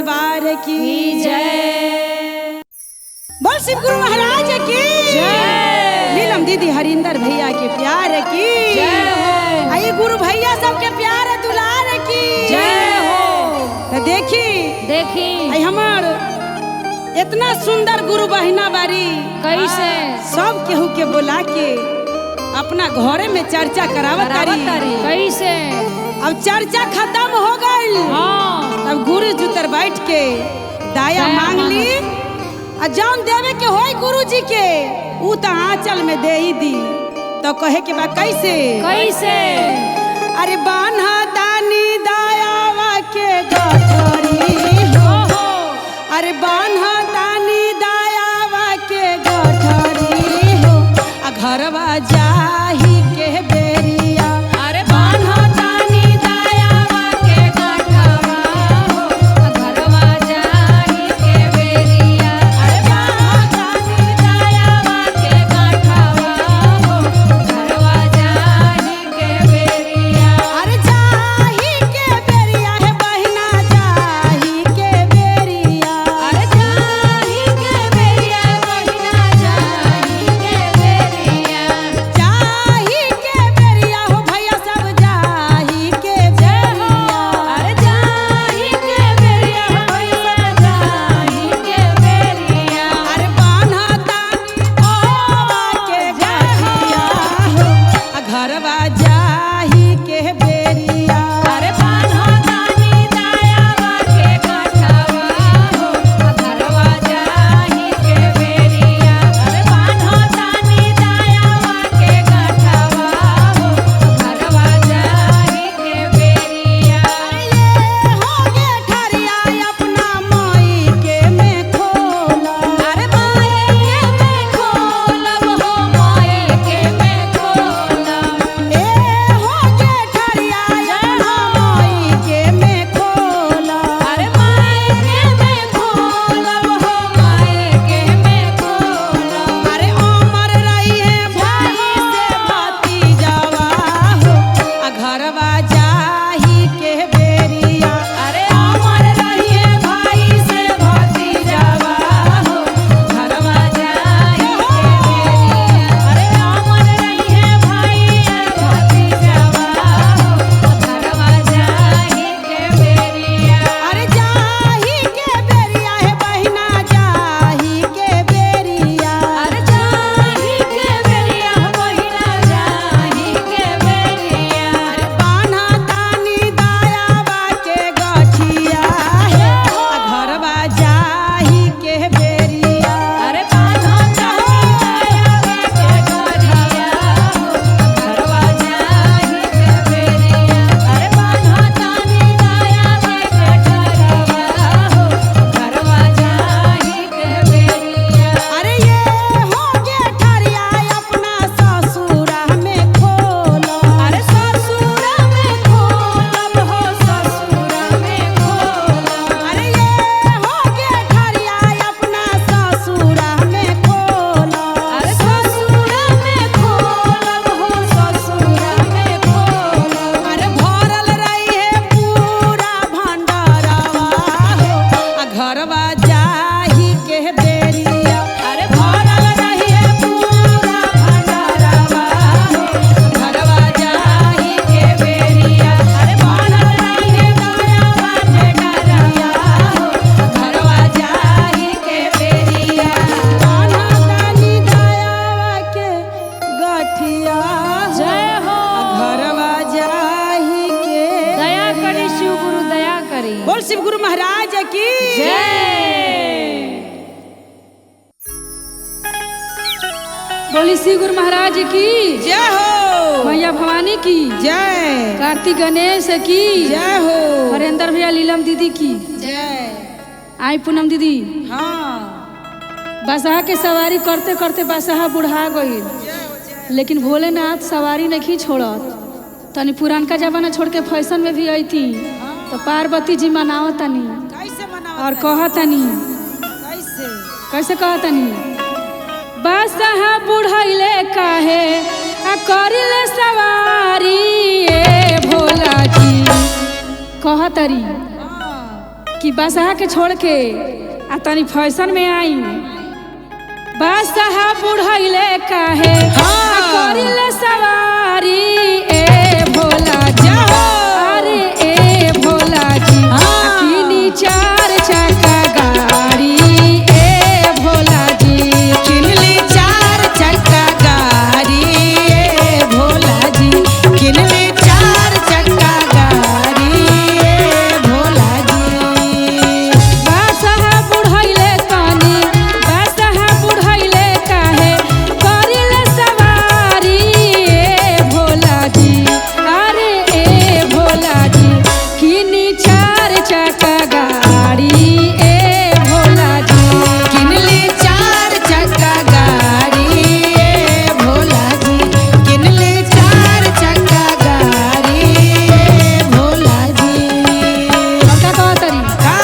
दरबार की जय। बोल शिव गुरु महाराज की जय। नीलम दीदी हरिंदर भैया के प्यार की जय हो। आई गुरु भैया सबके प्यार दुलार की जय हो। तो देखी देखी आई हमार इतना सुंदर गुरु बहिना बारी कैसे सब केहू के बुला के अपना घरे में चर्चा करावत तारी कैसे। अब चर्चा खत्म हो गई। हाँ। अब गुरु जुतर बैठ के दाया मांग ली आ जौन देवे के होई गुरु जी के ऊ तो आंचल में दे ही दी। तो कहे के बा कैसे कैसे। अरे बान्हा दानी दायावा के गठरी हो, अरे बान्हा दानी दायावा के गठरी हो, आ घरवा जाही के बेरिया। अरे बान्हा दानी दायावा के गठवा हो, घरवा जाही के बेरिया। अरे बान्हा दानी दायावा के गठवा हो, घरवा जाही के बेरिया। अरे जाही के बेरिया है बहिना जाही के बेरिया। अरे जाही के बेरिया बहिना जाही के बेरिया। जाही के बेरिया हो भैया सब जाही के बेरिया। अरे जाही के बेरिया भैया जाही के बेरिया। अरे बान्हा तानी ओवा के गठिया हो, आ घरवा जाही के बेरिया। अरे बान्हा दानी दायावा के गठवा हो, घरवा जाही के बेरिया। अरे बान्हा दानी दायावा के गठवा हो, घरवा जाही के बेरिया। अरे ये हो गे ठरिया अपना माई के में खोला। अरे माए के मैं खोलब हो, माए के मैं खोलब। ए हो गे ठरिया अपना माई के में खोला। अरे माए के मैं खोलब हो, माए के मैं खोलब। अरे अमर रही है भाई से भतीजावा हो, आ घरवा जाही के बेरिया। अरे अमर रही है भाई से भतीजावा हो, घरवा जाही के बेरिया। अरे अमर रही है भाई से भतीजावा हो, घरवा जाही के बेरिया। अरे जाही के बेरिया है बहिना जाही के बेरिया। अरे जाही के बेरिया बहिना जाही के बेरिया। अरे बान्हा तानी दायावा के गठिया है, आ घरवा जाही के बेरिया। अरे बान्हा तानी दायावा के गठिया हो, घरवा जाही के बेरिया। अरे बान्हा तानी दायावा के गठवा हो, घरवा जाही के बेरिया। अरे ये हो गे ठरिया अपना ससुरा में खोला। अरे ससुरा में खोलब हो, ससुरा में खोलब। अरे ये हो गे ठरिया अपना ससुरा में खोला। अरे ससुरा में खोलब हो, ससुरा में खोलब। अरे भरल रही है पूरा भंडारवा हो, आ घरवा जाही के बेरिया। अरे भरल रही है पूरा भंडारवा हो, घरवा जाही के बेरिया। अरे भरल रही है दायावा के डरवा हो, घरवा जाही के बेरिया। बान्हा तानी दायावा के गठिया हो, जय हो। आ घरवा जाही के दया करी शिव गुरु दया करी। बोल शिव गुरु महाराज की जय। बोली श्री गुरु महाराज की जय हो। मैया भवानी की जय। कार्तिक गणेश की जय हो। हरेंद्र भैया लीलम दीदी की जय। आई पूनम दीदी। हाँ। बसहा के सवारी करते करते बसहा बुढ़ा गई, लेकिन भोलेनाथ सवारी नहीं छोड़त। तनी पुरानका जमाना छोड़ के फैशन में भी आई थी तो पार्वती जी मनाव तनी कैसे मनावत और कह तनी कैसे कैसे कह तनी बसहा बुढ़ैले काहे आ करिले सवारी ए भोला जी कह तरी। कि बसहा के छोड़ के आ तनी फैशन में आई। बसहा बुढ़ैले काहे हाँ। आ करिले सवारी ए भोला जाओ, अरे ए भोला जी हाँ। आ किनी चार चक्का गाड़ी ए भोला जी। किनली चार चक्का गाड़ी ए भोला जी, किनली चार चक्का गाड़ी ए भोला जी। बासहा बुढ़ैले तनी, बासहा बुढ़ैले काहे करिले सवारी ए भोला जी, अरे ए भोला जी किनी चार चक्का गाड़ी ए भोला जी। किनली चार चक्का गाड़ी ए भोला जी, किनली चार चक्का गाड़ी ए भोला जी। और का कहतरी? का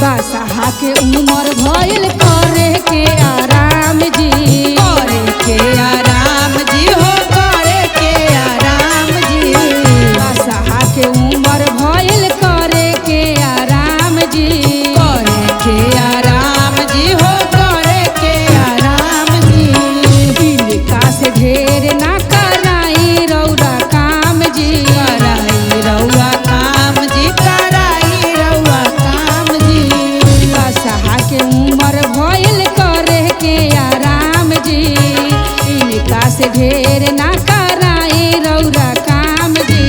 बासहा के उमर भइल करे के आराम जी, करे के आराम जी हो, करे के आराम जी। बासहा के उमर भइल करे के आराम जी, करे के आराम जी हो, करे के आराम जी। इनका से ढेर ना कराई रौरा काम जी, कराई रउआ काम जी, कराई रउआ काम जी। बसहा के उमर भइल करे के आराम जी, इनका से ढेर ना कराई रौरा काम जी।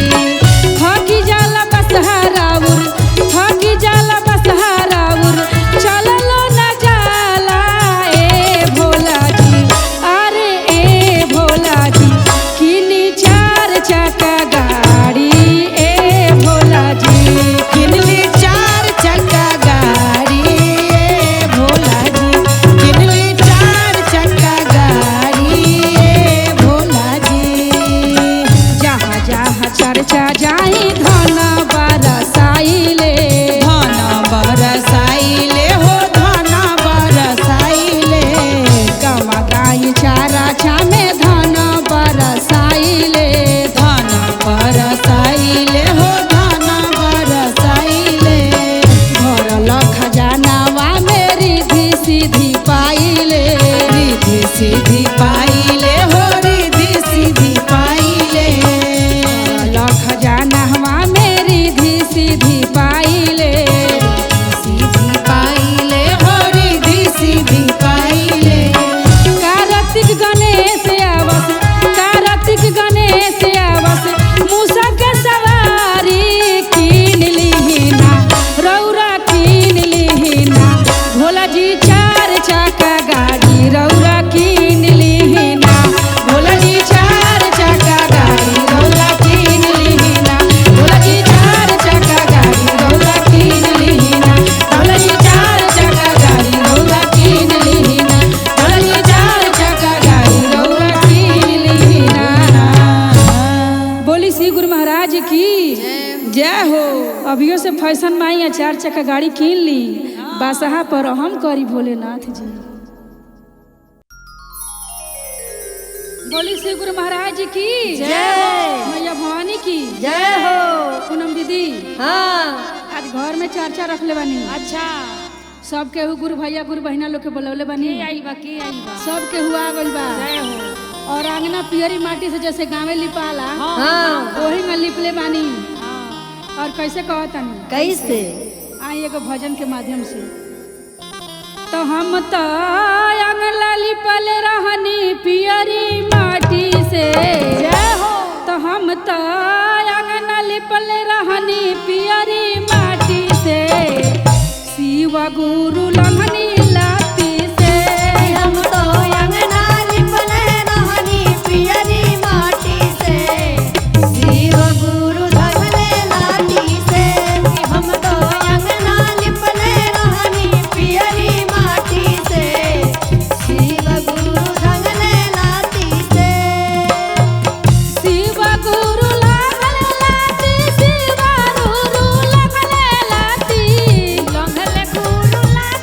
थकी जाला बसहा राउर, थकी जाला बसहा राउर, चललो ना जाला ए भोला जी, अरे ए भोला जी किनी चार चक्का गाड़ी ए भोला जी। किनली चार चक्का गाड़ी ए भोला जी, किनली चार चक्का गाड़ी ए भोला जी। जहाँ जहाँ चर्चा जाई धन बरसाइले, धन बरसाइले हो, धन बरसाइले। गवा गाई चारा चामे धन बरसाइले, धन बरसाइले हो, धन बरसाइले। भरल खजानावा में रिधि सीधी पाइले, रिधि सीधी पाइले हो, रिधि सीधी पाइले। भरल खजानावा में रिधि सीधी पाइले, सीधी पाइले हो, रिधि सीधी पाइले। कार्तिक गणेश आवस, कार्तिक गणेश आवस, मूसा के सवारी कीन लिहिना, रौरा कीन लिहिना, भोला जी चार चक्का गाड़ी रौरा कीन लिहिना, भोला जी चार चक्का गाड़ी रौरा कीन लिहिना, भोला जी चार चक्का गाड़ी रौरा कीन लिहिना, भोला जी चार चक्का गाड़ी रौरा कीन लिहिना, भोला जी चार चक्का गाड़ी रौरा कीन लिहिना। बोली श्री गुरु महाराज की जय हो। अभियो से फैशन माई आ चार चक्का गाड़ी कीन ली, बासहा पर हम करी भोलेनाथ जी। बोली श्री गुरु महाराज की जय। मैया भवानी की जय हो। पूनम दीदी, हाँ आज घर में चर्चा रख ले बानी। अच्छा, सब केहू गुरु भैया गुरु बहिना लोग के बोलौले बानी। के आइल बा, के आइल बा? सब केहू आ गइल बा। जय हो। और आंगना पियरी माटी से जैसे गाँवे लिपाला, हाँ वही में लिपले बानी। हाँ। और कैसे कहतानी? कैसे? आई एगो भजन के माध्यम से। तो हम तो अंगला लिपल रहनी पियरी माटी से, जय हो। तो हम तो अंगना लिपल रहनी पियरी माटी से, शिव गुरु लंघनी लाती से। हम तो अंगना लिपले रहनी पियरी माटी से, शिव गुरु धगले लाठी से। हम तो अंगना लिपले रहनी पियरी माटी से, शिव गुरु धगले लाठी से। शिव गुरु लागल लाती, शिव गुरु लगले लाती, लंघले गुरु लाती।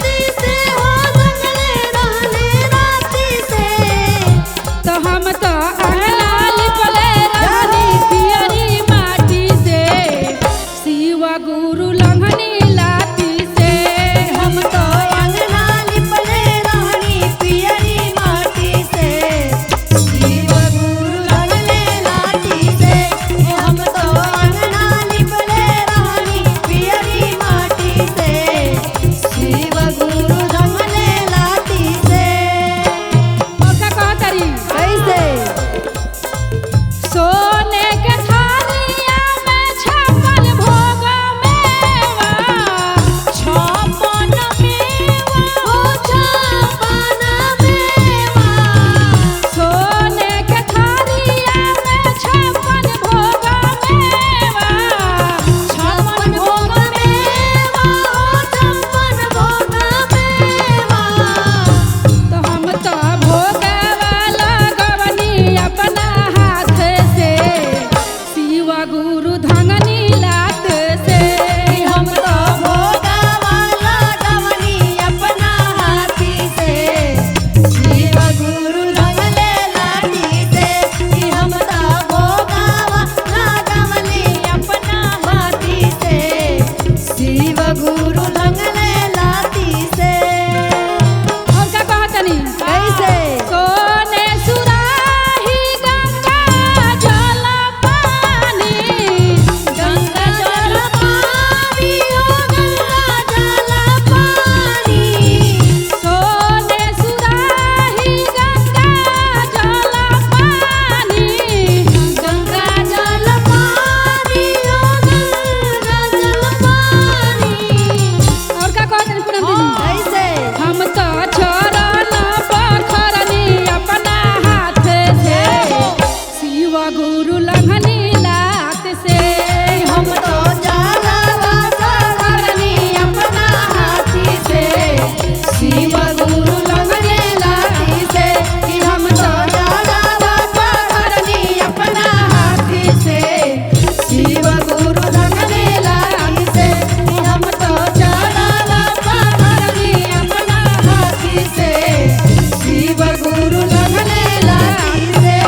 नंदिनी? कैसे? हम तो चरण पखरनी अपना हाथ से, शिव गुरु लंघनी लात से। हम तो चरण पखरनी अपना हाथ से, शिव गुरु लंघनी लात से। कि हम तो चरण पखरनी अपना हाथ से, शिव गुरु लंघनी लात से। हम तो चरण पखरनी अपना हाथ से, शिव गुरु लंघनी लात से।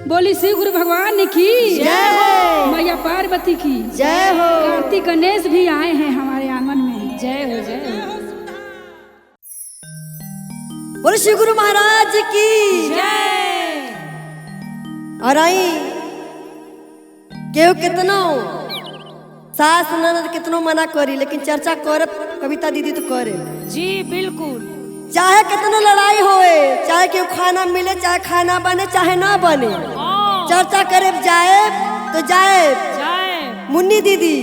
बोली शिव गुरु भगवान की जय हो। मैया पार्वती की जय हो। कार्तिक गणेश भी आए हैं हमारे आंगन में। जय हो, जय हो। बोलो श्री गुरु महाराज की जय। और आई केहू कितनो सास ननद कितनो मना करी, लेकिन चर्चा कर कविता दीदी तो करे जी बिल्कुल। चाहे कितनो लड़ाई होए, चाहे केहू खाना मिले, चाहे खाना बने चाहे ना बने, चर्चा करे जाए तो जाए। जाए। मुन्नी दीदी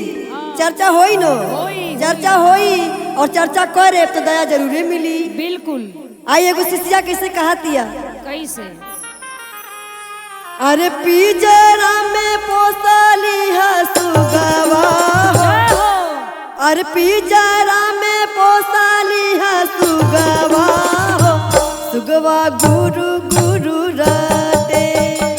चर्चा होई नो, होई। चर्चा होई और चर्चा करे तो दया जरूरी मिली। बिल्कुल। आई एगो शिष्या कैसे कहा तिया? कैसे? अरे पिजरा में पोसली है सुगवा, अरे पिजरा में पोसली है सुगवा हो, सुगवा गुरु गुरु रटे।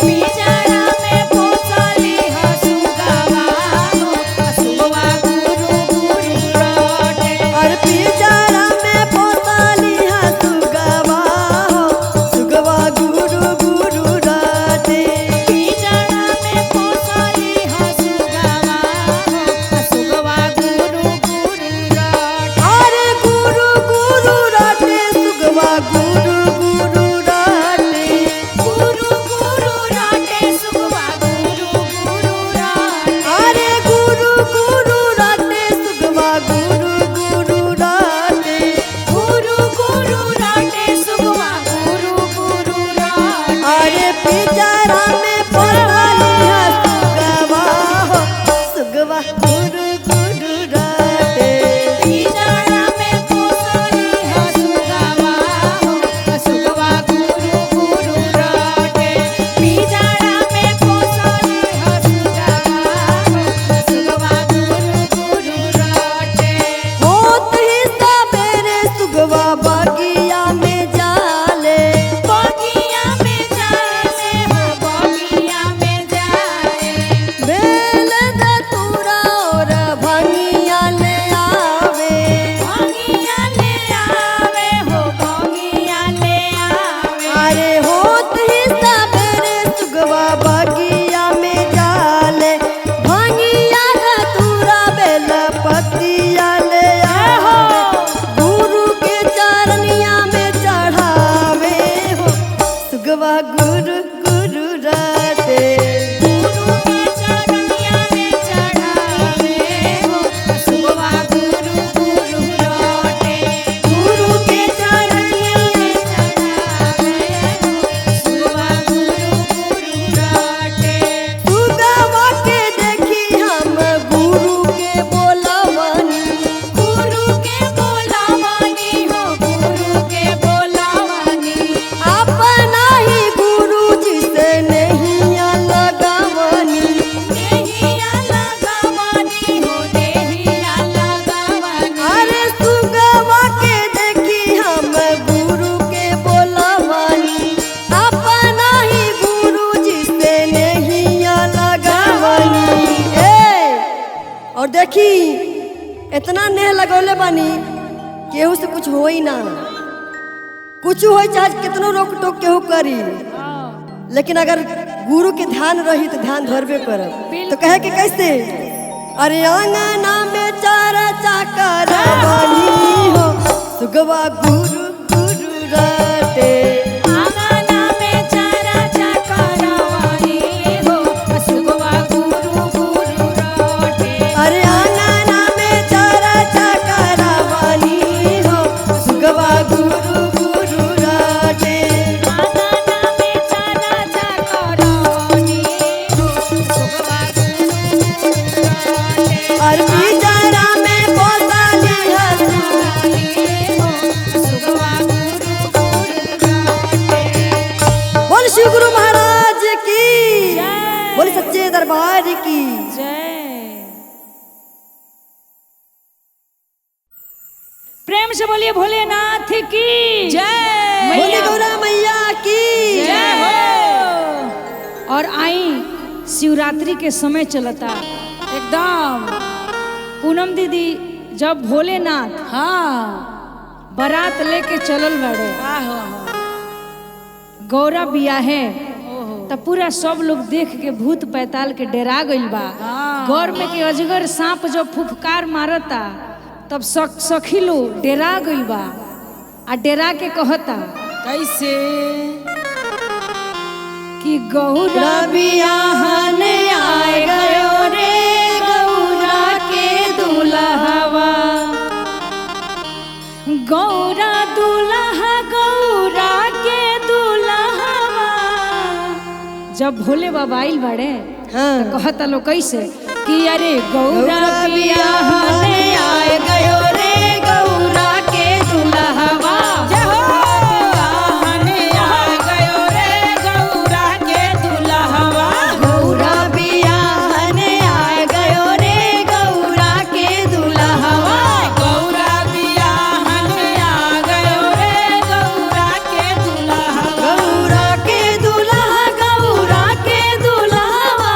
पिजरा में पोसली है सुगवा हो, सुगवा गुरु गुरु रटे। अरे पिजरा में पोसली है सुगवा हो, सुगवा गुरु गुरु रटे। पिजरा में पोसली है सुगवा हो, सुगवा गुरु गुरु रटे। अरे गुरु गुरु रटे, सुगवा गुरु गुरु रटे। गुरु गुरु रटे, सुगवा गुरु गुरु रटे। अरे गुरु गुरु रटे, सुगवा गुरु गुरु रटे। गुरु गुरु रटे, सुगवा गुरु गुरु रटे। अरे पिजरा में पोसली है सुगवा हो, सुगवा गुरु गुरु रटे। पिजरा में पोसली है सुगवा हो, सुगवा गुरु गुरु रटे। पिजरा में पोसली है सुगवा हो, सुगवा गुरु गुरु रटे। होत ही सबेरे सुगवा बगिया में जाले, बगिया में जाए हो, बगिया में जाए। बेल धतूरा और भंगिया ले आवे। बगिया ले आवे हो, बगिया ले आवे। अरे होत ही सबेरे सुगवा बगिया में जाले, भंगिया धतूरा बेल पतिया ले आवे। गुरु के चरनिया में चढ़ावे हो, सुगवा गुरु गुरु रटे। गुरु के चरनिया में चढ़ावे हो, सुगवा गुरु गुरु रटे। गुरु के चरनिया में चढ़ावे हो, सुगवा गुरु गुरु रटे। सुगवा के देखी हम गुरु के बोलवानी, गुरु के बोलावानी हो, गुरु के बोलावानी। अपना ही गुरु जी से नहीं लगावानी। देहिया लगावानी हो, देहिया लगावानी। अरे सुगवा के देखी हम गुरु के बोलवानी, अपना ही गुरु जी से नहीं लगावानी। ए और देखी इतना नेह लगौले बानी केहू से कुछ होई ना, कुछ होई चाहे कितनो रोक टोक केहू करी, लेकिन अगर गुरु के ध्यान रही तो ध्यान धरबे करब। तो कहे के कैसे? अरे आंगना में चर्चा करवानी हो, सुगवा गुरु गुरु रटे। आंगना में चर्चा करवानी हो, सुगवा गुरु गुरु रटे। अरे आंगना में चर्चा करवानी हो, सुगवा गुरु गुरु रटे। आंगना में चर्चा करवानी हो, सुगवा गुरु गुरु रटे। और पिजरा में पोसली चली हो सुगवा गुरु गुरु रटे। बोल शिव गुरु महाराज की, बोल सच्चे दरबार की जय। प्रेम से बोलिए भोलेनाथ की जय। बोले गौरा मैया की जय हो। और आई शिवरात्रि के समय चलता एकदम। पूनम दीदी जब भोलेनाथ हाँ बारात लेके चलल बाड़े आहो गौरा बियाहे तब पूरा सब लोग देख के भूत पैताल के डरा गइल बा। गौर में के अजगर सांप जब फुफकार मारता तब सखी लोग डरा गइल बा आ डरा के कहता कैसे कि गौरा बियाहन आए गयो रे गौरा के दुल्हवा, गौरा दुल्हा गौरा के दुल्हवा। जब भोले बाबा आइल बाड़े हाँ। तो कहता लोग कैसे कि अरे गौरा गौरा बियाहन बियाहन आए गयो रे गौरा के दुल्हवा, गयो रे गौरा के दुल्हवा, गौरा बियाहन आए गयो रे गौरा के दुल्हवा, गौरा बियाहन आ गयो रे गौरा के दुल्हवा, गौरा के दुल्हा गौरा के दुल्हवा,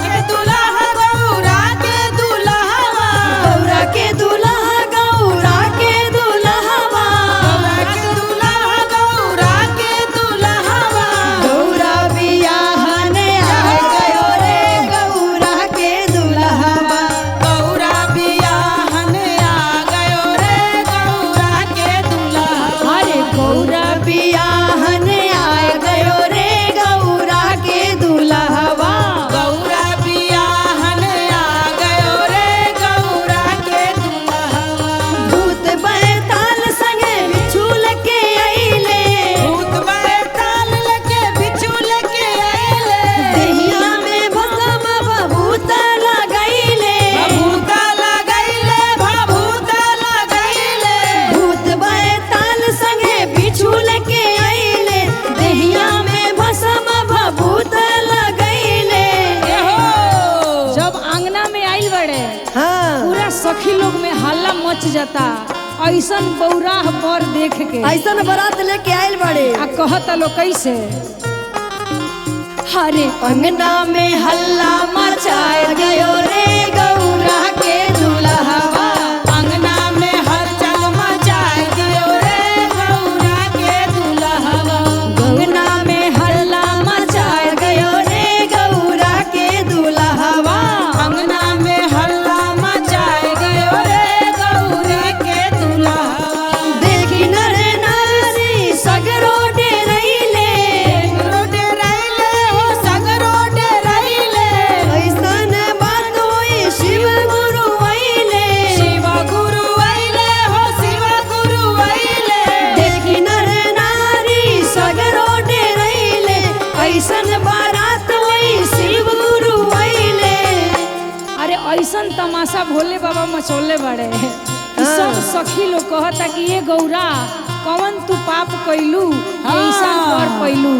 के दुल्हा गौरा के दुल्हवा, गौरा के दुल्हा गौरा के दुल्हवा, गौरा के दुल्हा गौरा के दुल्हवा, गौरा बियाहन आए गयो रे गौरा के दुल्हवा, गौरा बियाहन आ गयो रे गौरा के दुल्हवा, अरे गौरा बियाहन आए गयो रे गौरा के दुल्हवा, गौरा बियाहन आ गयो रे गौरा के दुल्हवा। भूत बैताल संगे बिछुल के अइले, भूत बैताल लेके बिछुल के आइले, देहिया में भस्म भभूत लगैले, भभूत लगैले भभूत लगैले, भूत बैताल संगे बिछुल के अइले, देहिया में भस्म भभूत लगैले। जब आंगना में आइल बड़े हाँ पूरा सखी लोग में हल्ला मच जाता ऐसन बौराह पर देख के ऐसन बारात लेके आइल बड़े। आ कहता लोग कैसे हरे अंगना में हल्ला मचाए गयो रे गौरा के दुल्हवा, अंगना में हलचल मचाए दियो रे गौरा के दुल्हवा, अंगना में हल्ला मचाए गयो रे गौरा के दुल्हवा, अंगना में हल्ला मचाए गयो रे गौरा के दुल्हवा। देखी नर नारी सगरो डेरैले, डराइले हो सगरो डराइले, ऐसन बात होई शिव गुरु अइले, शिव गुरु अइले हो शिव गुरु अइले, देखी नर नारी सगरो डेरैले, ऐसन बारात होई शिव गुरु अइले। अरे ऐसन तमाशा भोले बाबा मचौले बड़े कि सब सखी लोग कहता कि ये गौरा कौन तू पाप कैलू ऐसन कर पैलू।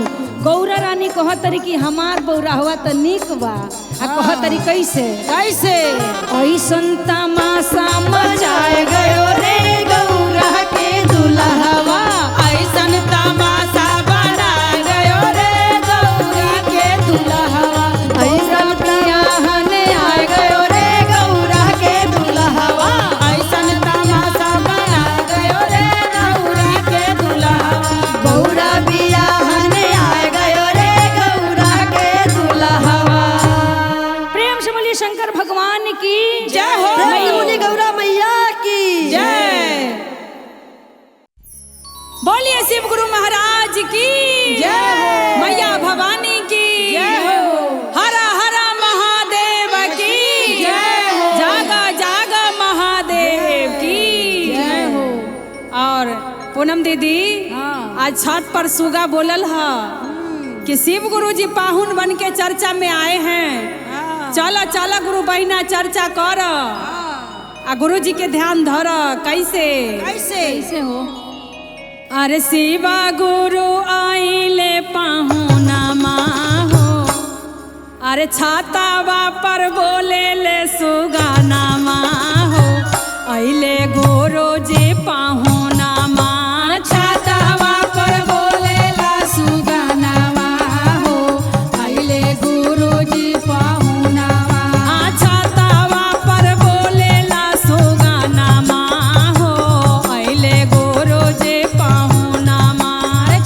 गौरा रानी कहतरी कि हमार बौरा हुआ त निक बा आ कहतरी कैसे कैसे ऐसन तमाशा मचाए गयो रे गौरा के दुल्हवा, ऐसन तमाशा बना गयो रे गौरा के दुल्हवा, ऐसन बियाहन आए गयो रे गौरा के दुल्हवा, ऐसन तमाशा बना गयो रे गौरा के दुल्हवा, गौरा बियाहन आए गयो रे गौरा के दुल्हवा। प्रेम से बोलिए शंकर भगवान की जय हो। प्रेम से बोलिए गौरा मैया की जय। बोलिए शिव गुरु महाराज की जय हो। मैया भवानी की जय हो। हरा हरा महादेव की जय हो। जागा जागा महादेव की जय हो। और पूनम दीदी आज छत पर सुगा बोलल ह कि शिव गुरु जी पाहुन बन के चर्चा में आए हैं। चला चला गुरु बहिना चर्चा कर। आ गुरु जी के ध्यान धर। कैसे कैसे कैसे हो? अरे शिवा गुरु आइले पाहुना हो, अरे छातावा पर बोले ले सुगाना हो, आइले गुरु जी पाहुना मा। छातावा पर बोलेला सुगानावा हो, आइले गुरुजी पाहुनावा। आ छातावा पर बोलेला सुगाना हो, आइले गुरु जी पाहुना मा।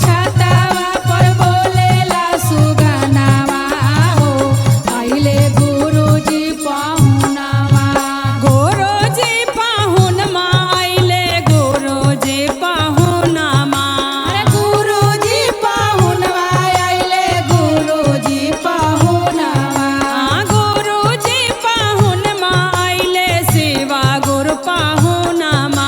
छातावा पर बोलेला सुगानावा हो, आइले गुरुजी पाहुनावा। गुरु जी पाहुन मा, आइले गुरु जी पाहुना मा। अरे गुरुजी पाहुनवा, आइले गुरुजी पाहुनावा। आ गुरु जी पाहुन मा, आइले शिवा गुरु पाहुना मा।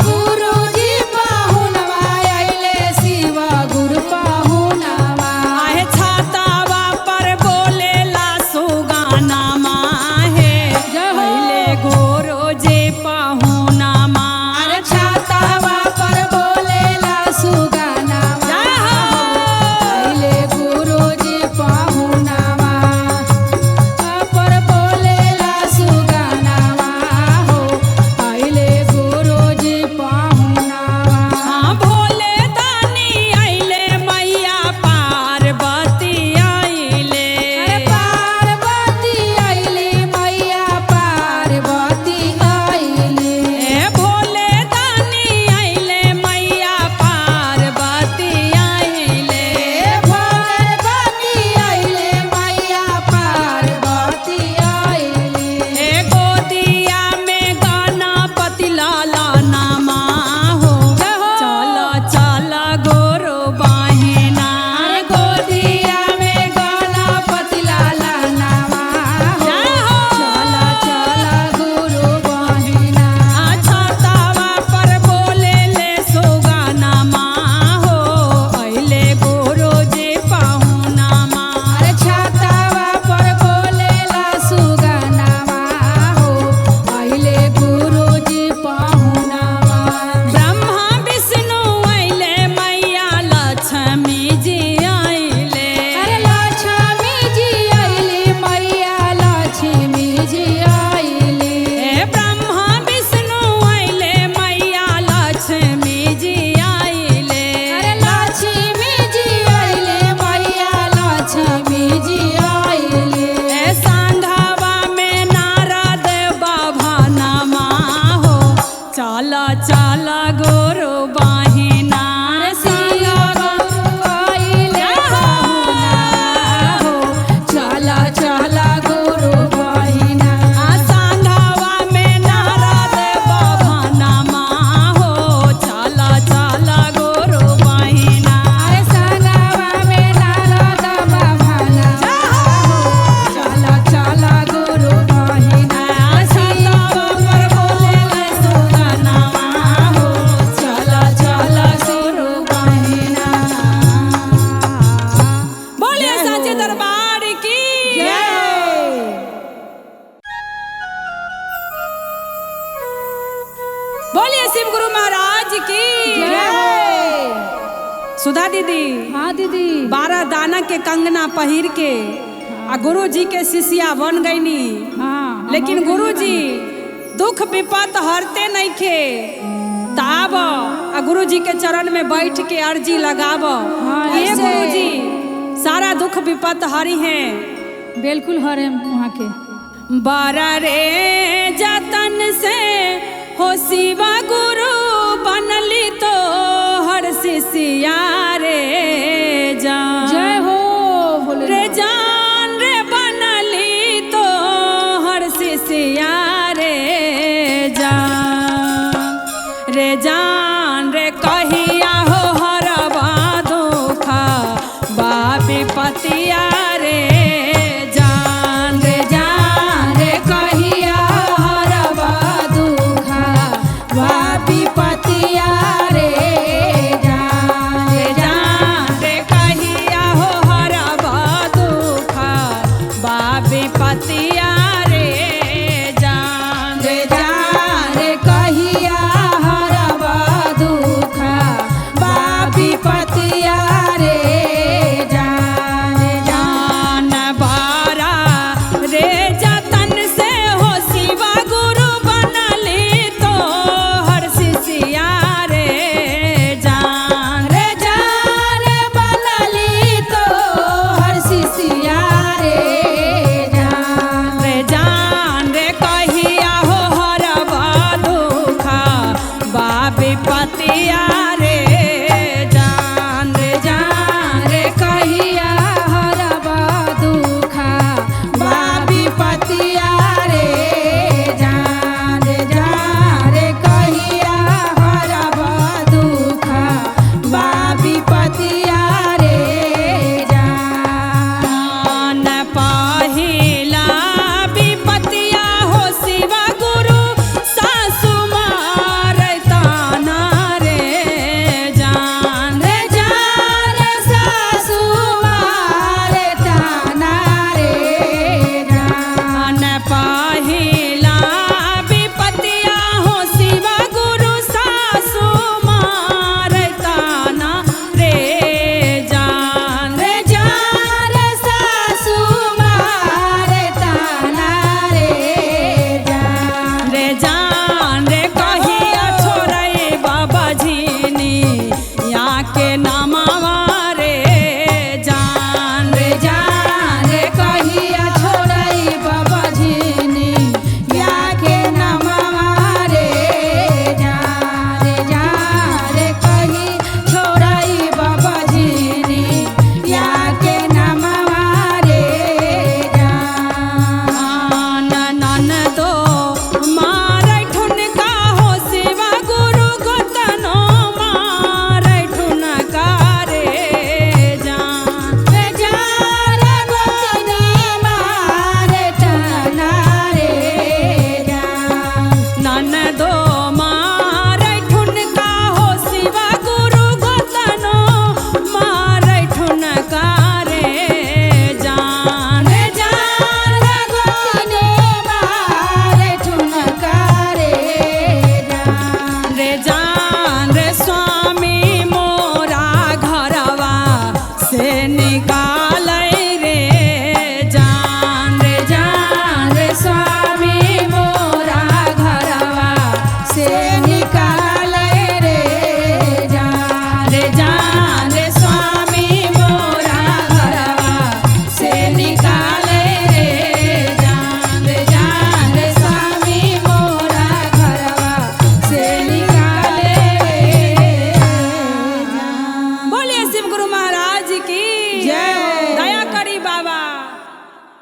गुरुजी पाहुनवा, आइले शिवा गुरु पाहुनावा। आहे छातावा पर बोलेला सुगाना मा हे, जय हो। आइले गुरु जी पाहुना मा। अरे छातावा पर बोलेला सुगानावा, जय हो। आइले गुरुजी पाहुनावा। पर बोलेला सुगानावा हो, आइले गुरुजी पाहुनावा। हाँ भोले दानी आइले मैया पार्वती आइले। अरे पार्वती आइले मैया पार्वती आइले। ए भोले दानी आइले मैया पार्वती आइले। पार्वती आइले मैया पार्वती आइले। ए गोदिया में गणपति लाला नामा हो, चल चल गुरु बहिना। अरे गोदिया में गणपति लाला नामा हो, जय हो। चला चला गुरु बहिना। छातावा पर बोले ले सुगाना मा हो, अइले गुरु जी पाहुना मा। अरे छातावा पर बोलेला सुगानावा हो, आइले गुरुजी पाहुनावा। ब्रह्मा विष्णु अइले मैया लक्ष्मी जी अइले। अरे लक्ष्मी जी आइले मैया लक्ष्मी जी आइले। ए ब्रह्मा विष्णु अइले मैया लक्ष्मी जी अइले। अरे लक्ष्मी जी आइले मैया लक्ष्मी जी आइले। ए सांघावा में नारद बाबा नामा हो, चल चल गुरु बहिना। शिवा आइले पाहुना हो, चला चला गुरु बहिना। आ सांघावा में नारद बाबा नामा हो, चल चल गुरु बहिना। अरे संगवा में नारद बाबा नामा हो, चला चला गुरु बहिना। छातावा पर बोले सुगानावा हो, चल चल गुरु बहिना। बोले साचे दरबार की बोलिए शिव गुरु महाराज की। सुधा दीदी, हाँ दीदी। 12 दाना के कंगना पहिर के आ गुरु जी के शिष्या बन गईनी। हाँ, लेकिन गुरु जी दुख विपत हरते नहीं खे, ताब आ गुरु जी के चरण में बैठ के अर्जी लगाब। हाँ, ये ऐसे। गुरु जी सारा दुख विपत हरी हैं। बिल्कुल हरे वहाँ के। बारा रे जतन से हो शिवा गुरु बनली तो हर शिष्या रे जान। जय हो बोले रे जान रे बनली तो हर शिष्या रे जान। रे जान रे कहिया हो हरवा दुखा बाबी पतिया रे जान। रे जान रे कहिया हरवा दुखा वापी पतिया रे जान। रे जान रे कहिया हो हरवा दुखा बाबी पतिया रे जान। रे जान के।